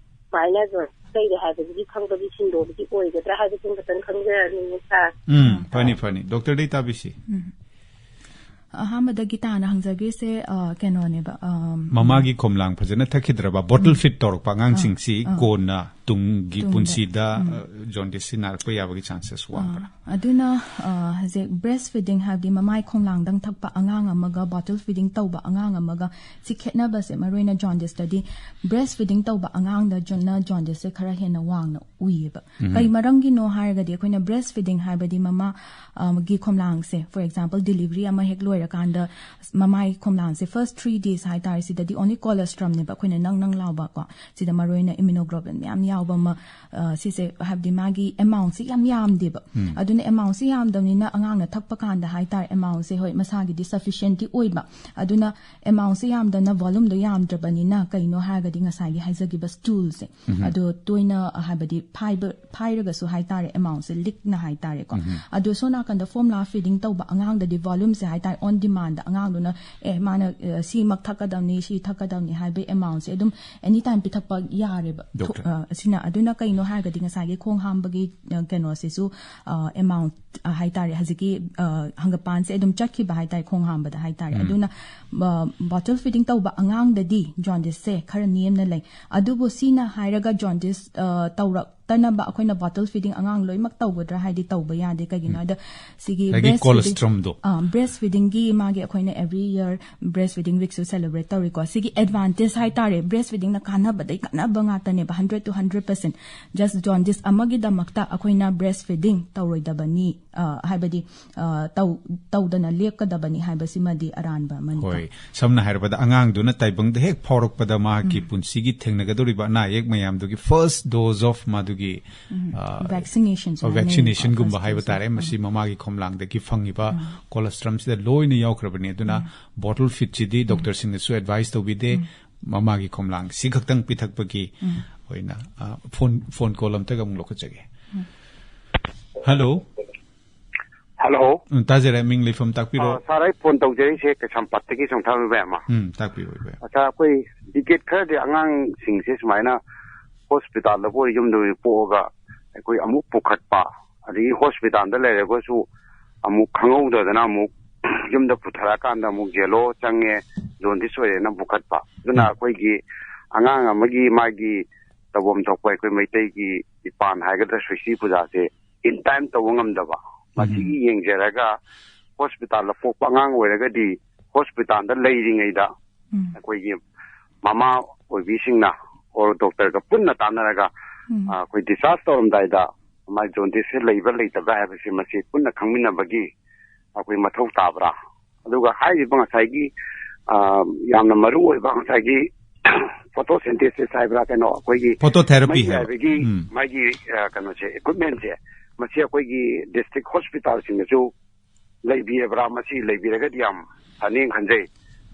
ꯁꯨꯃꯥꯏꯅ ꯖꯣꯟꯗꯤꯁ ꯂꯩꯔꯦ ꯍꯥꯏꯕꯁꯤꯒꯤ ꯈꯪꯕꯒꯤ ꯁꯤꯟꯗꯣꯛꯄꯗꯤ ꯑꯣꯏꯒꯗ꯭ꯔꯥ ꯍꯥꯏꯕꯁꯤꯃ ꯈꯛꯇꯪ ꯈꯪꯖꯔꯅꯤꯡꯉꯤ, ꯁꯥꯔ꯫ ꯎꯝ, ꯐꯅꯤ, ꯐꯅꯤ꯫ ꯗꯣꯛꯇꯔꯗꯩ ꯇꯥꯕꯤꯁꯤ꯫ ꯎꯝ꯫ ꯑꯍꯥꯟꯕꯗ ꯒꯤꯇꯥꯅ ꯍꯪꯖꯒ꯭ꯔꯤꯁꯦ, ꯑ, ꯀꯩꯅꯣꯅꯦꯕ, ꯑꯝ, ꯃꯃꯥꯒꯤ ꯈꯣꯝꯂꯥꯡ ꯐꯖꯅ ꯊꯛꯈꯤꯗ꯭ꯔꯕ, ꯕꯣꯇꯜ ꯐꯤꯠ ꯇꯧꯔꯛꯄ ꯑꯉꯥꯡꯁꯤꯡꯁꯤ ꯑꯥ꯫ ꯀꯣꯟꯅ ꯇꯨꯡꯒꯤ ꯇꯨꯡꯗ꯫ ꯄꯨꯟꯁꯤꯗ, ꯎꯝ꯫ ꯑ, ꯖꯣꯟꯗꯤꯁꯁꯤ ꯅꯥꯔꯛꯄ ꯌꯥꯕꯒꯤ ꯆꯥꯟꯁꯦꯁ ꯋꯥꯡꯕ꯭ꯔꯥ? ꯑꯥ, ꯑꯗꯨꯅ, ꯑ, ꯍꯧꯖꯤꯛ ꯕ꯭ꯔꯦꯁ ꯐꯤꯗꯤꯡ ꯍꯥꯏꯕꯗꯤ ꯃꯃꯥꯏ ꯈꯣꯝꯂꯥꯡꯗꯪ ꯊꯛꯄ ꯑꯉꯥꯡ ꯑꯃꯒ ꯕꯣꯇꯜ ꯐꯤꯗꯤꯡ ꯇꯧꯕ ꯑꯉꯥꯡ ꯑꯃꯒ ꯁꯤ ꯈꯦꯠꯅꯕꯁꯦ, ꯃꯔꯨꯑꯣꯏꯅ ꯖꯣꯟꯗꯤꯁꯇꯗꯤ ꯕ꯭ꯔꯦꯁ ꯐꯤꯗꯤꯡ ꯇꯧꯕ ꯑꯉꯥꯡꯗ ꯖꯣꯟ-, ꯅ ꯖꯣꯟꯗꯤꯁꯁꯦ ꯈꯔ ꯍꯦꯟꯅ ꯋꯥꯡꯅ ꯎꯏꯌꯦꯕ꯫ ꯀꯩ ꯃꯔꯝꯒꯤꯅꯣ ꯍꯥꯏꯔꯒꯗꯤ ꯑꯩꯈꯣꯏꯅ ꯕ꯭ꯔꯦꯁ ꯐꯤꯗꯤꯡ ꯍꯥꯏꯕꯗꯤ ꯃꯃꯥ, ꯑ, ꯒꯤ ꯈꯣꯝꯂꯥꯡꯁꯦ, for example, delivery ꯑꯃ ꯍꯦꯛ ꯂꯣꯏꯔꯀꯥꯟꯗ ꯃꯃꯥꯏ ꯈꯣꯝꯂꯥꯡꯁꯦ first three days ꯍꯥꯏꯇꯥꯔꯦ, ꯁꯤꯗꯗꯤ only colostrum ꯅꯦꯕ, ꯑꯩꯈꯣꯏꯅ ꯅꯪ ꯅꯪ ꯂꯥꯎꯕ ꯀꯣ, ꯁꯤꯗ ꯃꯔꯨꯑꯣꯏꯅ immunoglobulin ꯃꯌꯥꯝ ꯌꯥꯎ ꯌꯥꯎꯕ ꯑꯃ, ꯑ, ꯁꯤꯁꯦ ꯍꯥꯏꯕꯗꯤ ꯃꯥꯒꯤ amount ꯁꯤ ꯌꯥꯝ ꯌꯥꯝꯗꯦꯕ꯫ ꯑꯗꯨꯅ amount ꯁꯤ ꯌꯥꯝꯗꯕꯅꯤꯅ ꯑꯉꯥꯡꯅ ꯊꯛꯄ ꯀꯥꯟꯗ ꯍꯥꯏꯇꯥꯔꯦ, amount ꯁꯦ, ꯍꯣꯏ, ꯃꯁꯥꯒꯤꯗꯤ sufficient ꯇꯤ ꯑꯣꯏꯕ꯫ ꯑꯗꯨꯅ amount ꯁꯦ ꯌꯥꯝꯗꯅ volume ꯗꯣ ꯌꯥꯝꯗ꯭ꯔꯕꯅꯤꯅ ꯀꯩꯅꯣ ꯍꯥꯏꯔꯒꯗꯤ ꯉꯁꯥꯏꯒꯤ ꯍꯥꯏꯖꯈꯤꯕ stool ꯁꯦ꯫ ꯑꯗꯣ ꯇꯣꯏꯅ, ꯑ, ꯍꯥꯏꯕꯗꯤ ꯐꯥꯏꯕ-, ꯐꯥꯏꯔꯒꯁꯨ ꯍꯥꯏꯇꯥꯔꯦ, amount ꯁꯦ ꯂꯤꯛꯅ ꯍꯥꯏꯇꯥꯔꯦꯀꯣ꯫ ꯑꯗꯣ ꯁꯣꯝ ꯅꯥꯀꯟꯗ formula feeding ꯇꯧꯕ ꯑꯉꯥꯡꯗꯗꯤ volume ꯁꯦ ꯍꯥꯏꯇꯥꯔꯦ, on demand ꯑꯉꯥꯡꯗꯨꯅ, ꯑꯦ, ꯃꯥꯅ, ꯑ, ꯁꯤꯃꯛ ꯊꯛꯀꯗꯕꯅꯤ, ꯁꯤ ꯊꯛꯀꯗꯕꯅꯤ ꯍꯥꯏꯕꯒꯤ amount ꯁꯦ ꯑꯗꯨꯝ anytime ꯄꯤꯊꯛꯄ ꯌꯥꯔꯦꯕ꯫ ꯗꯣꯛꯇꯔ꯫ ꯊꯣ-, ꯑ, ꯑꯁꯤꯅ, ꯑꯗꯨꯅ ꯀꯩꯅꯣ ꯍꯥꯏꯔꯒꯗꯤ ꯉꯁꯥꯏꯒꯤ ꯈꯣꯡ ꯍꯥꯝꯕꯒꯤ, ꯑ, ꯀꯩꯅꯣꯁꯤꯁꯨ, ꯑ, amount, ꯑ, ꯍꯥꯏꯇꯥꯔꯦ, ꯍꯧꯖꯤꯛꯀꯤ, ꯑ, ꯍꯪꯒꯄꯥꯟꯁꯦ ꯑꯗꯨꯝ ꯆꯠꯈꯤꯕ ꯍꯥꯏꯇꯥꯔꯦ ꯈꯣꯡ ꯍꯥꯝꯕꯗ ꯍꯥꯏꯇꯥꯔꯦ꯫ ꯑꯗꯨꯅ, ꯑ, bottle feeding ꯇꯧꯕ ꯑꯉꯥꯡꯗꯗꯤ jaundice ꯁꯦ ꯈꯔ ꯅꯦꯝꯅ ꯂꯩ꯫ ꯑꯗꯨꯕꯨ ꯁꯤꯅ ꯍꯥꯏꯔꯒ jaundice, ꯑ, ꯇꯧꯔꯛꯇꯅꯕ ꯑꯩꯈꯣꯏꯅ bottle feeding ꯑꯉꯥꯡ ꯂꯣꯏꯅꯃꯛ ꯇꯧꯒꯗ꯭ꯔꯥ ꯍꯥꯏꯗꯤ ꯇꯧꯕ ꯌꯥꯗꯦ꯫ ꯀꯩꯒꯤꯅꯣ ꯍꯥꯏꯗ ꯁꯤꯒꯤ ꯉꯁꯥꯏꯒꯤ breast feeding, colostrum ꯗꯣ꯫ ꯑ, breast feeding ꯒꯤ ꯃꯥꯒꯤ ꯑꯩꯈꯣꯏꯅ every year breast feeding week ꯁꯨ celebrate ꯇꯧꯔꯤꯀꯣ꯫ ꯁꯤꯒꯤ advantage ꯍꯥꯏꯇꯥꯔꯦ, breast feeding ꯅ ꯀꯥꯟꯅꯕꯗꯩ ꯀꯥꯟꯅꯕ ꯉꯥꯛꯇꯅꯦꯕ, hundred to hundred percent꯫ Just jaundice ꯑꯃꯒꯤꯗꯃꯛꯇ ꯑꯩꯈꯣꯏꯅ breast feeding ꯇꯧꯔꯣꯏꯗꯕꯅꯤ, ꯑ, ꯍꯥꯏꯕꯗꯤ, ꯑ, ꯇꯧ-, ꯇꯧꯗꯅ ꯂꯦꯞꯀꯗꯕꯅꯤ ꯍꯥꯏꯕꯁꯤꯃꯗꯤ ꯑꯔꯥꯟꯕ ꯑꯃꯅꯤ꯫ ꯍꯣꯏ, ꯁꯝꯅ ꯍꯥꯏꯔꯕꯗ ꯑꯉꯥꯡꯗꯨꯅ ꯇꯥꯏꯕꯪꯗ ꯍꯦꯛ ꯐꯥꯎꯔꯛꯄꯗ ꯃꯍꯥꯛꯀꯤ ꯄꯨꯟꯁꯤꯒꯤ ꯊꯦꯡꯅꯒꯗꯧꯔꯤꯕ ꯑꯅꯥ ꯑꯌꯦꯛ ꯃꯌꯥꯝꯗꯨꯒꯤ first dose of ꯃꯥꯗꯨꯒꯤ, ꯑ, vaccination ꯁꯨ ꯑ, ꯍꯥꯏꯅꯩꯀꯣ, vaccination ꯒꯨꯝꯕ first ꯍꯥꯏꯕ dose ꯇꯥꯔꯦ꯫ ꯎꯝ꯫ ꯃꯁꯤ ꯃꯃꯥꯒꯤ ꯈꯣꯝꯂꯥꯡꯗꯒꯤ ꯐꯪꯉꯤꯕ colostrum ꯁꯤꯗ ꯂꯣꯏꯅ ꯌꯥꯎꯈ꯭ꯔꯕꯅꯤ꯫ ꯑꯗꯨꯅ bottle feed ꯁꯤꯗꯤ ꯗꯣꯛꯇꯔꯁꯤꯡꯅꯁꯨ advice ꯇꯧꯕꯤꯗꯦ꯫ ꯃꯃꯥꯒꯤ ꯈꯣꯝꯂꯥꯡ ꯁꯤ ꯈꯛꯇꯪ ꯄꯤꯊꯛꯄꯒꯤ ꯑꯣꯏꯅ, ꯑ, phone, phone call ꯑꯝꯇꯒ ꯑꯃꯨꯛ ꯂꯧꯈꯠꯆꯒꯦ꯫ Hello꯫ Hello꯫ ꯎꯝ, ꯇꯥꯖꯔꯦ꯫ ꯃꯤꯡ ꯂꯩꯐꯝ ꯇꯥꯛꯄꯤꯔꯣ꯫ ꯑ, sir, ꯑꯩ phone ꯇꯧꯖꯔꯤꯁꯦ ꯀꯩꯁꯥꯝꯄꯥꯠꯇꯒꯤ ꯆꯣꯡꯊꯥꯝ ꯏꯕꯦꯝꯃ꯫ ꯎꯝ, ꯇꯥꯛꯄꯤꯔꯣ, ꯏꯕꯦꯝꯃ꯫ ꯑ, sir, ꯑꯩꯈꯣꯏ decade ꯈꯔꯗꯤ ꯑꯉꯥꯡꯁꯤꯡꯁꯦ ꯁꯨꯃꯥꯏꯅ hospital ꯗꯕꯨ ꯑꯣꯏꯔꯣ ꯌꯨꯝꯗ ꯑꯣꯏꯔꯣ ꯄꯣꯛꯑꯒ ꯑꯩꯈꯣꯏ ꯑꯃꯨꯛ ꯄꯨꯈꯠꯄ, ꯑꯗꯒꯤ hospital ꯗ ꯂꯩꯔꯒꯁꯨ ꯑꯃꯨꯛ ꯈꯪꯍꯧꯗꯗꯅ ꯑꯃꯨꯛ ꯌꯨꯝꯗ ꯄꯨꯊꯔꯛꯑꯀꯥꯟꯗ ꯑꯃꯨꯛ yellow ꯆꯪꯉꯦ, jaundice ꯑꯣꯏꯔꯦꯅ ꯄꯨꯈꯠꯄ꯫ ꯑꯗꯨꯅ ꯎꯝ꯫ ꯑꯩꯈꯣꯏꯒꯤ ꯑꯉꯥꯡ ꯑꯃꯒꯤ ꯃꯥꯒꯤ ꯇꯧꯐꯝ ꯊꯣꯛꯄ ꯑꯩꯈꯣꯏ ꯃꯩꯇꯩꯒꯤ ꯏꯄꯥꯟ ꯍꯥꯏꯒꯗ꯭ꯔꯥ, ꯁ꯭ꯋꯤꯁꯇꯤ ꯄꯨꯖꯥꯁꯦ in time ꯇꯧꯕ ꯉꯝꯗꯕ, ꯎꯝ꯫ ꯃꯁꯤꯒꯤ ꯌꯦꯡꯖꯔꯒ hospital ꯗ ꯄꯣꯛꯄ ꯑꯉꯥꯡ ꯑꯣꯏꯔꯒꯗꯤ hospital ꯗ ꯂꯩꯔꯤꯉꯩꯗ ꯎꯝ꯫ ꯑꯩꯈꯣꯏꯒꯤ ꯃꯃꯥ ꯑꯣꯏꯕꯤꯁꯤꯡꯅ or ꯗꯣꯛꯇꯔꯒ ꯄꯨꯟꯅ ꯇꯥꯟꯅꯔꯒ, ꯎꯝ꯫ ꯑ, ꯑꯩꯈꯣꯏ discharge ꯇꯧꯔꯝꯗꯥꯏꯗ ꯃꯥꯒꯤ jaundice ꯁꯦ ꯂꯩꯕ꯭ꯔꯥ ꯂꯩꯇꯕ꯭ꯔꯥ ꯍꯥꯏꯕꯁꯤ ꯃꯁꯤ ꯄꯨꯟꯅ ꯈꯪꯃꯤꯟꯅꯕꯒꯤ ꯑꯩꯈꯣꯏ ꯃꯊꯧ ꯇꯥꯕ꯭ꯔꯥ? ꯑꯗꯨꯒ ꯍꯥꯏꯔꯤꯕ ꯉꯁꯥꯏꯒꯤ, ꯑ, ꯌꯥꯝꯅ ꯃꯔꯨ ꯑꯣꯏꯕ ꯉꯁꯥꯏꯒꯤ photosynthesis ꯍꯥꯏꯕ꯭ꯔꯥ, ꯀꯩꯅꯣ, ꯑꯩꯈꯣꯏꯒꯤ phototherapy ꯃꯩ ꯍꯥꯏꯕ꯫ ꯌꯥꯏꯕꯒꯤ ꯎꯝ꯫ ꯃꯥꯒꯤ, ꯑ, ꯀꯩꯅꯣꯁꯦ, equipmentꯁꯦ, ꯃꯁꯤ ꯑꯩꯈꯣꯏꯒꯤ district hospitalꯁꯤꯡꯗꯁꯨ ꯂꯩꯕꯤꯔꯕ꯭ꯔꯥ? ꯃꯁꯤ ꯂꯩꯕꯤꯔꯒꯗꯤ ꯌꯥꯝ ꯐꯅꯤ ꯈꯟꯖꯩ꯫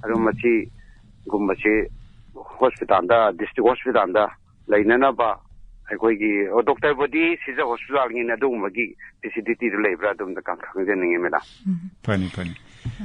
ꯑꯗꯣ ꯎꯝ꯫ ꯃꯁꯤꯒꯨꯝꯕꯁꯤ hospitalꯗ, district hospitalꯗ ꯂꯩꯅꯅꯕ ꯑꯩꯈꯣꯏꯒꯤ, ꯑꯣ, doctorꯕꯨꯗꯤ ꯁꯤꯖ hospitalꯒꯤꯅ ꯑꯗꯨꯒꯨꯝꯕꯒꯤ facilityꯗꯨ ꯂꯩꯕ꯭ꯔꯥ? ꯑꯗꯨꯝꯇ ꯈꯪꯖꯅꯤꯡꯉꯤ, madam꯫ ꯎꯝ꯫ ꯐꯅꯤ, ꯐꯅꯤ꯫ ꯑ,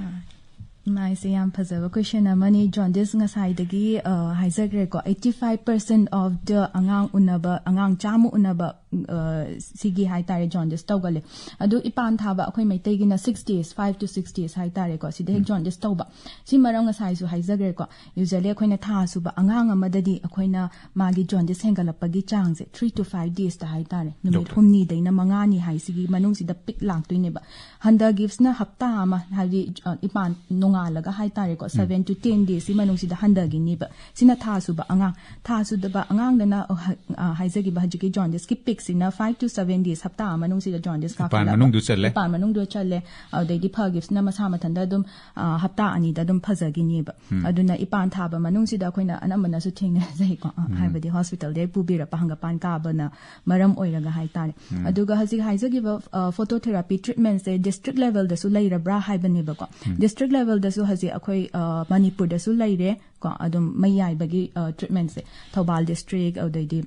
ꯏꯃꯥ, ꯑꯩꯁꯦ ꯌꯥꯝ ꯐꯖꯕ question ꯑꯃꯅꯤ꯫ Jaundice ꯉꯁꯥꯏꯗꯒꯤ, ꯑ, ꯍꯥꯏꯖꯈ꯭ꯔꯦꯀꯣ, eighty five percent of the ꯑꯉꯥꯡ ꯎꯅꯕ, ꯑꯉꯥꯡ ꯆꯥꯝꯃ ꯎꯅꯕ, ꯑ, ꯁꯤꯒꯤ ꯍꯥꯏꯇꯥꯔꯦ, jaundice ꯇꯧꯒꯜꯂꯦ꯫ ꯑꯗꯨ ꯏꯄꯥꯟ ꯊꯥꯕ ꯑꯩꯈꯣꯏ ꯃꯩꯇꯩꯒꯤꯅ six days, five to six days ꯍꯥꯏꯇꯥꯔꯦꯀꯣ, ꯁꯤꯗ ꯍꯦꯛ ꯎꯝ꯫ Jaundice ꯇꯧꯕ꯫ ꯁꯤ ꯃꯔꯝ ꯉꯁꯥꯏꯁꯨ ꯍꯥꯏꯖꯈ꯭ꯔꯦꯀꯣ, usually ꯑꯩꯈꯣꯏꯅ ꯊꯥ ꯁꯨꯕ ꯑꯉꯥꯡ ꯑꯃꯗꯗꯤ ꯑꯩꯈꯣꯏꯅ ꯃꯥꯒꯤ jaundice ꯍꯦꯟꯒꯠꯂꯛꯄꯒꯤ ꯆꯥꯡꯁꯦ three to five daysꯇ ꯍꯥꯏꯇꯥꯔꯦ, ꯅꯨꯃꯤꯠ doctor꯫ ꯍꯨꯝꯅꯤꯗꯩꯅ ꯃꯉꯥꯅꯤ ꯍꯥꯏꯁꯤꯒꯤ ꯃꯅꯨꯡꯁꯤꯗ peak ꯂꯥꯛꯇꯣꯏꯅꯦꯕ꯫ ꯍꯟꯊꯈꯤꯕꯁꯤꯅ ꯍꯞꯇꯥ ꯑꯃ, ꯍꯥꯏꯗꯤ, ꯑ, ꯏꯄꯥꯟ ꯅꯣꯡꯉꯥꯜꯂꯒ ꯍꯥꯏꯇꯥꯔꯦꯀꯣ, ꯎꯝ꯫ Seven to ten daysꯁꯤ ꯃꯅꯨꯡꯁꯤꯗ ꯍꯟꯊꯈꯤꯅꯤꯕ꯫ ꯁꯤꯅ ꯊꯥ ꯁꯨꯕ ꯑꯉꯥꯡ꯫ ꯊꯥ ꯁꯨꯗꯕ ꯑꯉꯥꯡꯗꯅ, ꯑ, ꯍ-, ꯑ, ꯍꯥꯏꯖꯈꯤꯕ ꯍꯧꯖꯤꯛꯀꯤ jaundiceꯀꯤ peakꯁꯤꯅ five to seven days, ꯍꯞꯇꯥ ꯑꯃ ꯃꯅꯨꯡꯁꯤꯗ jaundice ꯏꯄꯥꯟ ꯀꯥꯞꯈꯠꯂꯛꯑꯕ꯫ ꯃꯅꯨꯡꯗ ꯆꯜꯂꯦ꯫ ꯏꯄꯥꯟ ꯃꯅꯨꯡꯗ ꯆꯜꯂꯦ꯫ ꯑꯗꯨꯗꯩꯗꯤ ꯐꯈꯤꯕꯁꯤꯅ ꯃꯁꯥ ꯃꯊꯟꯇ ꯑꯗꯨꯝ, ꯑ, ꯍꯞꯇꯥ ꯑꯅꯤꯗ ꯑꯗꯨꯝ ꯐꯖꯈꯤꯅꯦꯕ꯫ ꯎꯝ꯫ ꯑꯗꯨꯅ ꯏꯄꯥꯟ ꯊꯥꯕ ꯃꯅꯨꯡꯁꯤꯗ ꯑꯩꯈꯣꯏꯅ ꯑꯅꯝꯕꯅꯁꯨ ꯊꯦꯡꯅꯖꯩꯀꯣ, ꯑ, ꯎꯝ꯫ ꯍꯥꯏꯕꯗꯤ hospitalꯗ ꯍꯦꯛ ꯄꯨꯕꯤꯔꯛꯄ ꯍꯪꯒꯄꯥꯟ ꯀꯥꯕꯅ ꯃꯔꯝ ꯑꯣꯏꯔꯒ ꯍꯥꯏꯇꯥꯔꯦ꯫ ꯎꯝ꯫ ꯑꯗꯨꯒ ꯍꯧꯖꯤꯛ ꯍꯥꯏꯖꯈꯤꯕ, ꯑ, phototherapy treatmentꯁꯦ district levelꯗꯁꯨ ꯂꯩꯔꯕ꯭ꯔꯥ ꯍꯥꯏꯕꯅꯦꯕꯀꯣ꯫ ꯎꯝ꯫ District levelꯗꯁꯨ ꯍꯧꯖꯤꯛ ꯑꯩꯈꯣꯏ, ꯑ, ꯃꯅꯤꯄꯨꯔꯗꯁꯨ ꯂꯩꯔꯦ ꯀꯣ, ꯑꯗꯨꯝ ꯃꯩ ꯌꯥꯏꯕꯒꯤ, ꯑ, treatmentꯁꯦ꯫ ꯊꯧꯕꯥꯜ district, ꯑꯗꯩꯗꯤ,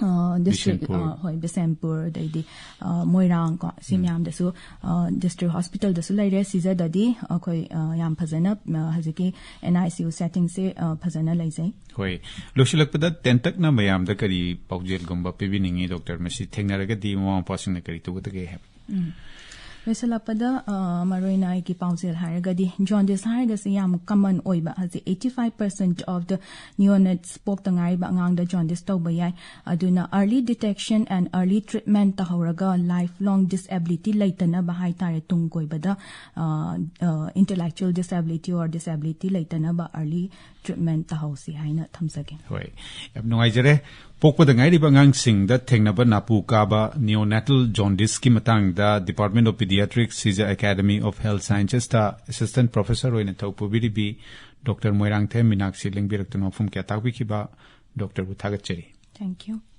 ꯑ, district, ꯕꯤꯁꯦꯝꯄꯨꯔ꯫ ꯑ, ꯍꯣꯏ, ꯕꯤꯁꯦꯝꯄꯨꯔ, ꯑꯗꯩꯗꯤ, ꯑ, ꯃꯣꯏꯔꯥꯡ ꯀꯣ, ꯁꯤ ꯎꯝ꯫ ꯃꯌꯥꯝꯗꯁꯨ, ꯑ, district hospitalꯗꯁꯨ ꯂꯩꯔꯦ꯫ ꯁꯤꯖꯗꯗꯤ ꯑꯩꯈꯣꯏ, ꯑ, ꯌꯥꯝ ꯐꯖꯅ, ꯑ, ꯍꯧꯖꯤꯛꯀꯤ NICU settingꯁꯦ, ꯑ, ꯐꯖꯅ ꯂꯩꯖꯩ꯫ ꯍꯣꯏ꯫ ꯂꯣꯏꯁꯤꯜꯂꯛꯄꯗ ꯇꯦꯟꯇꯛꯅ ꯃꯌꯥꯝꯗ ꯀꯔꯤ ꯄꯥꯎꯖꯦꯜꯒꯨꯝꯕ ꯄꯤꯕꯤꯅꯤꯡꯉꯤ, doctor? ꯃꯁꯤ ꯊꯦꯡꯅꯔꯒꯗꯤ ꯃꯃꯥ ꯃꯄꯥꯁꯤꯡꯅ ꯀꯔꯤ ꯇꯧꯒꯗꯒꯦ ꯍꯥꯏꯕ? ꯎꯝ꯫ ꯂꯣꯏꯁꯤꯜꯂꯛꯄꯗ, ꯑ, ꯃꯔꯨꯑꯣꯏꯅ ꯑꯩꯒꯤ ꯄꯥꯎꯖꯦꯜ ꯍꯥꯏꯔꯒꯗꯤ, jaundice ꯍꯥꯏꯔꯒꯁꯤ ꯌꯥꯝ common ꯑꯣꯏꯕ, ꯍꯧꯖꯤꯛ eighty five percent of the neonates, ꯄꯣꯛꯇ ꯉꯥꯏꯔꯤꯕ ꯑꯉꯥꯡꯗ jaundice ꯇꯧꯕ ꯌꯥꯏ꯫ ꯑꯗꯨꯅ early detection and early treatment ꯇꯧꯍꯧꯔꯒ lifelong disability ꯂꯩꯇꯅꯕ ꯍꯥꯏꯇꯥꯔꯦ, ꯇꯨꯡ ꯀꯣꯏꯕꯗ, ꯑ, ꯑ, intellectual disability or disability ꯂꯩꯇꯅꯕ early treatment ꯇꯧꯍꯧꯁꯤ ꯍꯥꯏꯅ ꯊꯝꯖꯒꯦ꯫ ꯍꯣꯏ, ꯌꯥꯝ ꯅꯨꯡꯉꯥꯏꯖꯔꯦ꯫ ꯄꯣꯛꯄꯗ ꯉꯥꯏꯔꯤꯕ ꯑꯉꯥꯡꯁꯤꯡꯗ ꯊꯦꯡꯅꯕ ꯅꯥꯄꯨ ꯀꯥꯕ neonatal jaundiceꯀꯤ ꯃꯇꯥꯡꯗ Department of Pediatrics, Seizure Academy of Health Sciences ꯇ Assistant Professor ꯑꯣꯏꯅ ꯊꯧ ꯄꯨꯕꯤꯔꯤꯕꯤ ꯗꯣꯛꯇꯔ ꯃꯣꯏꯔꯥꯡꯊꯦꯝ ꯃꯤꯅꯥꯛꯁꯤ ꯂꯦꯡꯕꯤꯔꯛꯇꯨꯅ ꯋꯥꯐꯝ ꯀꯌꯥ ꯇꯥꯛꯄꯤꯈꯤꯕ ꯗꯣꯛꯇꯔꯕꯨ ꯊꯥꯒꯠꯆꯔꯤ꯫ Thank you.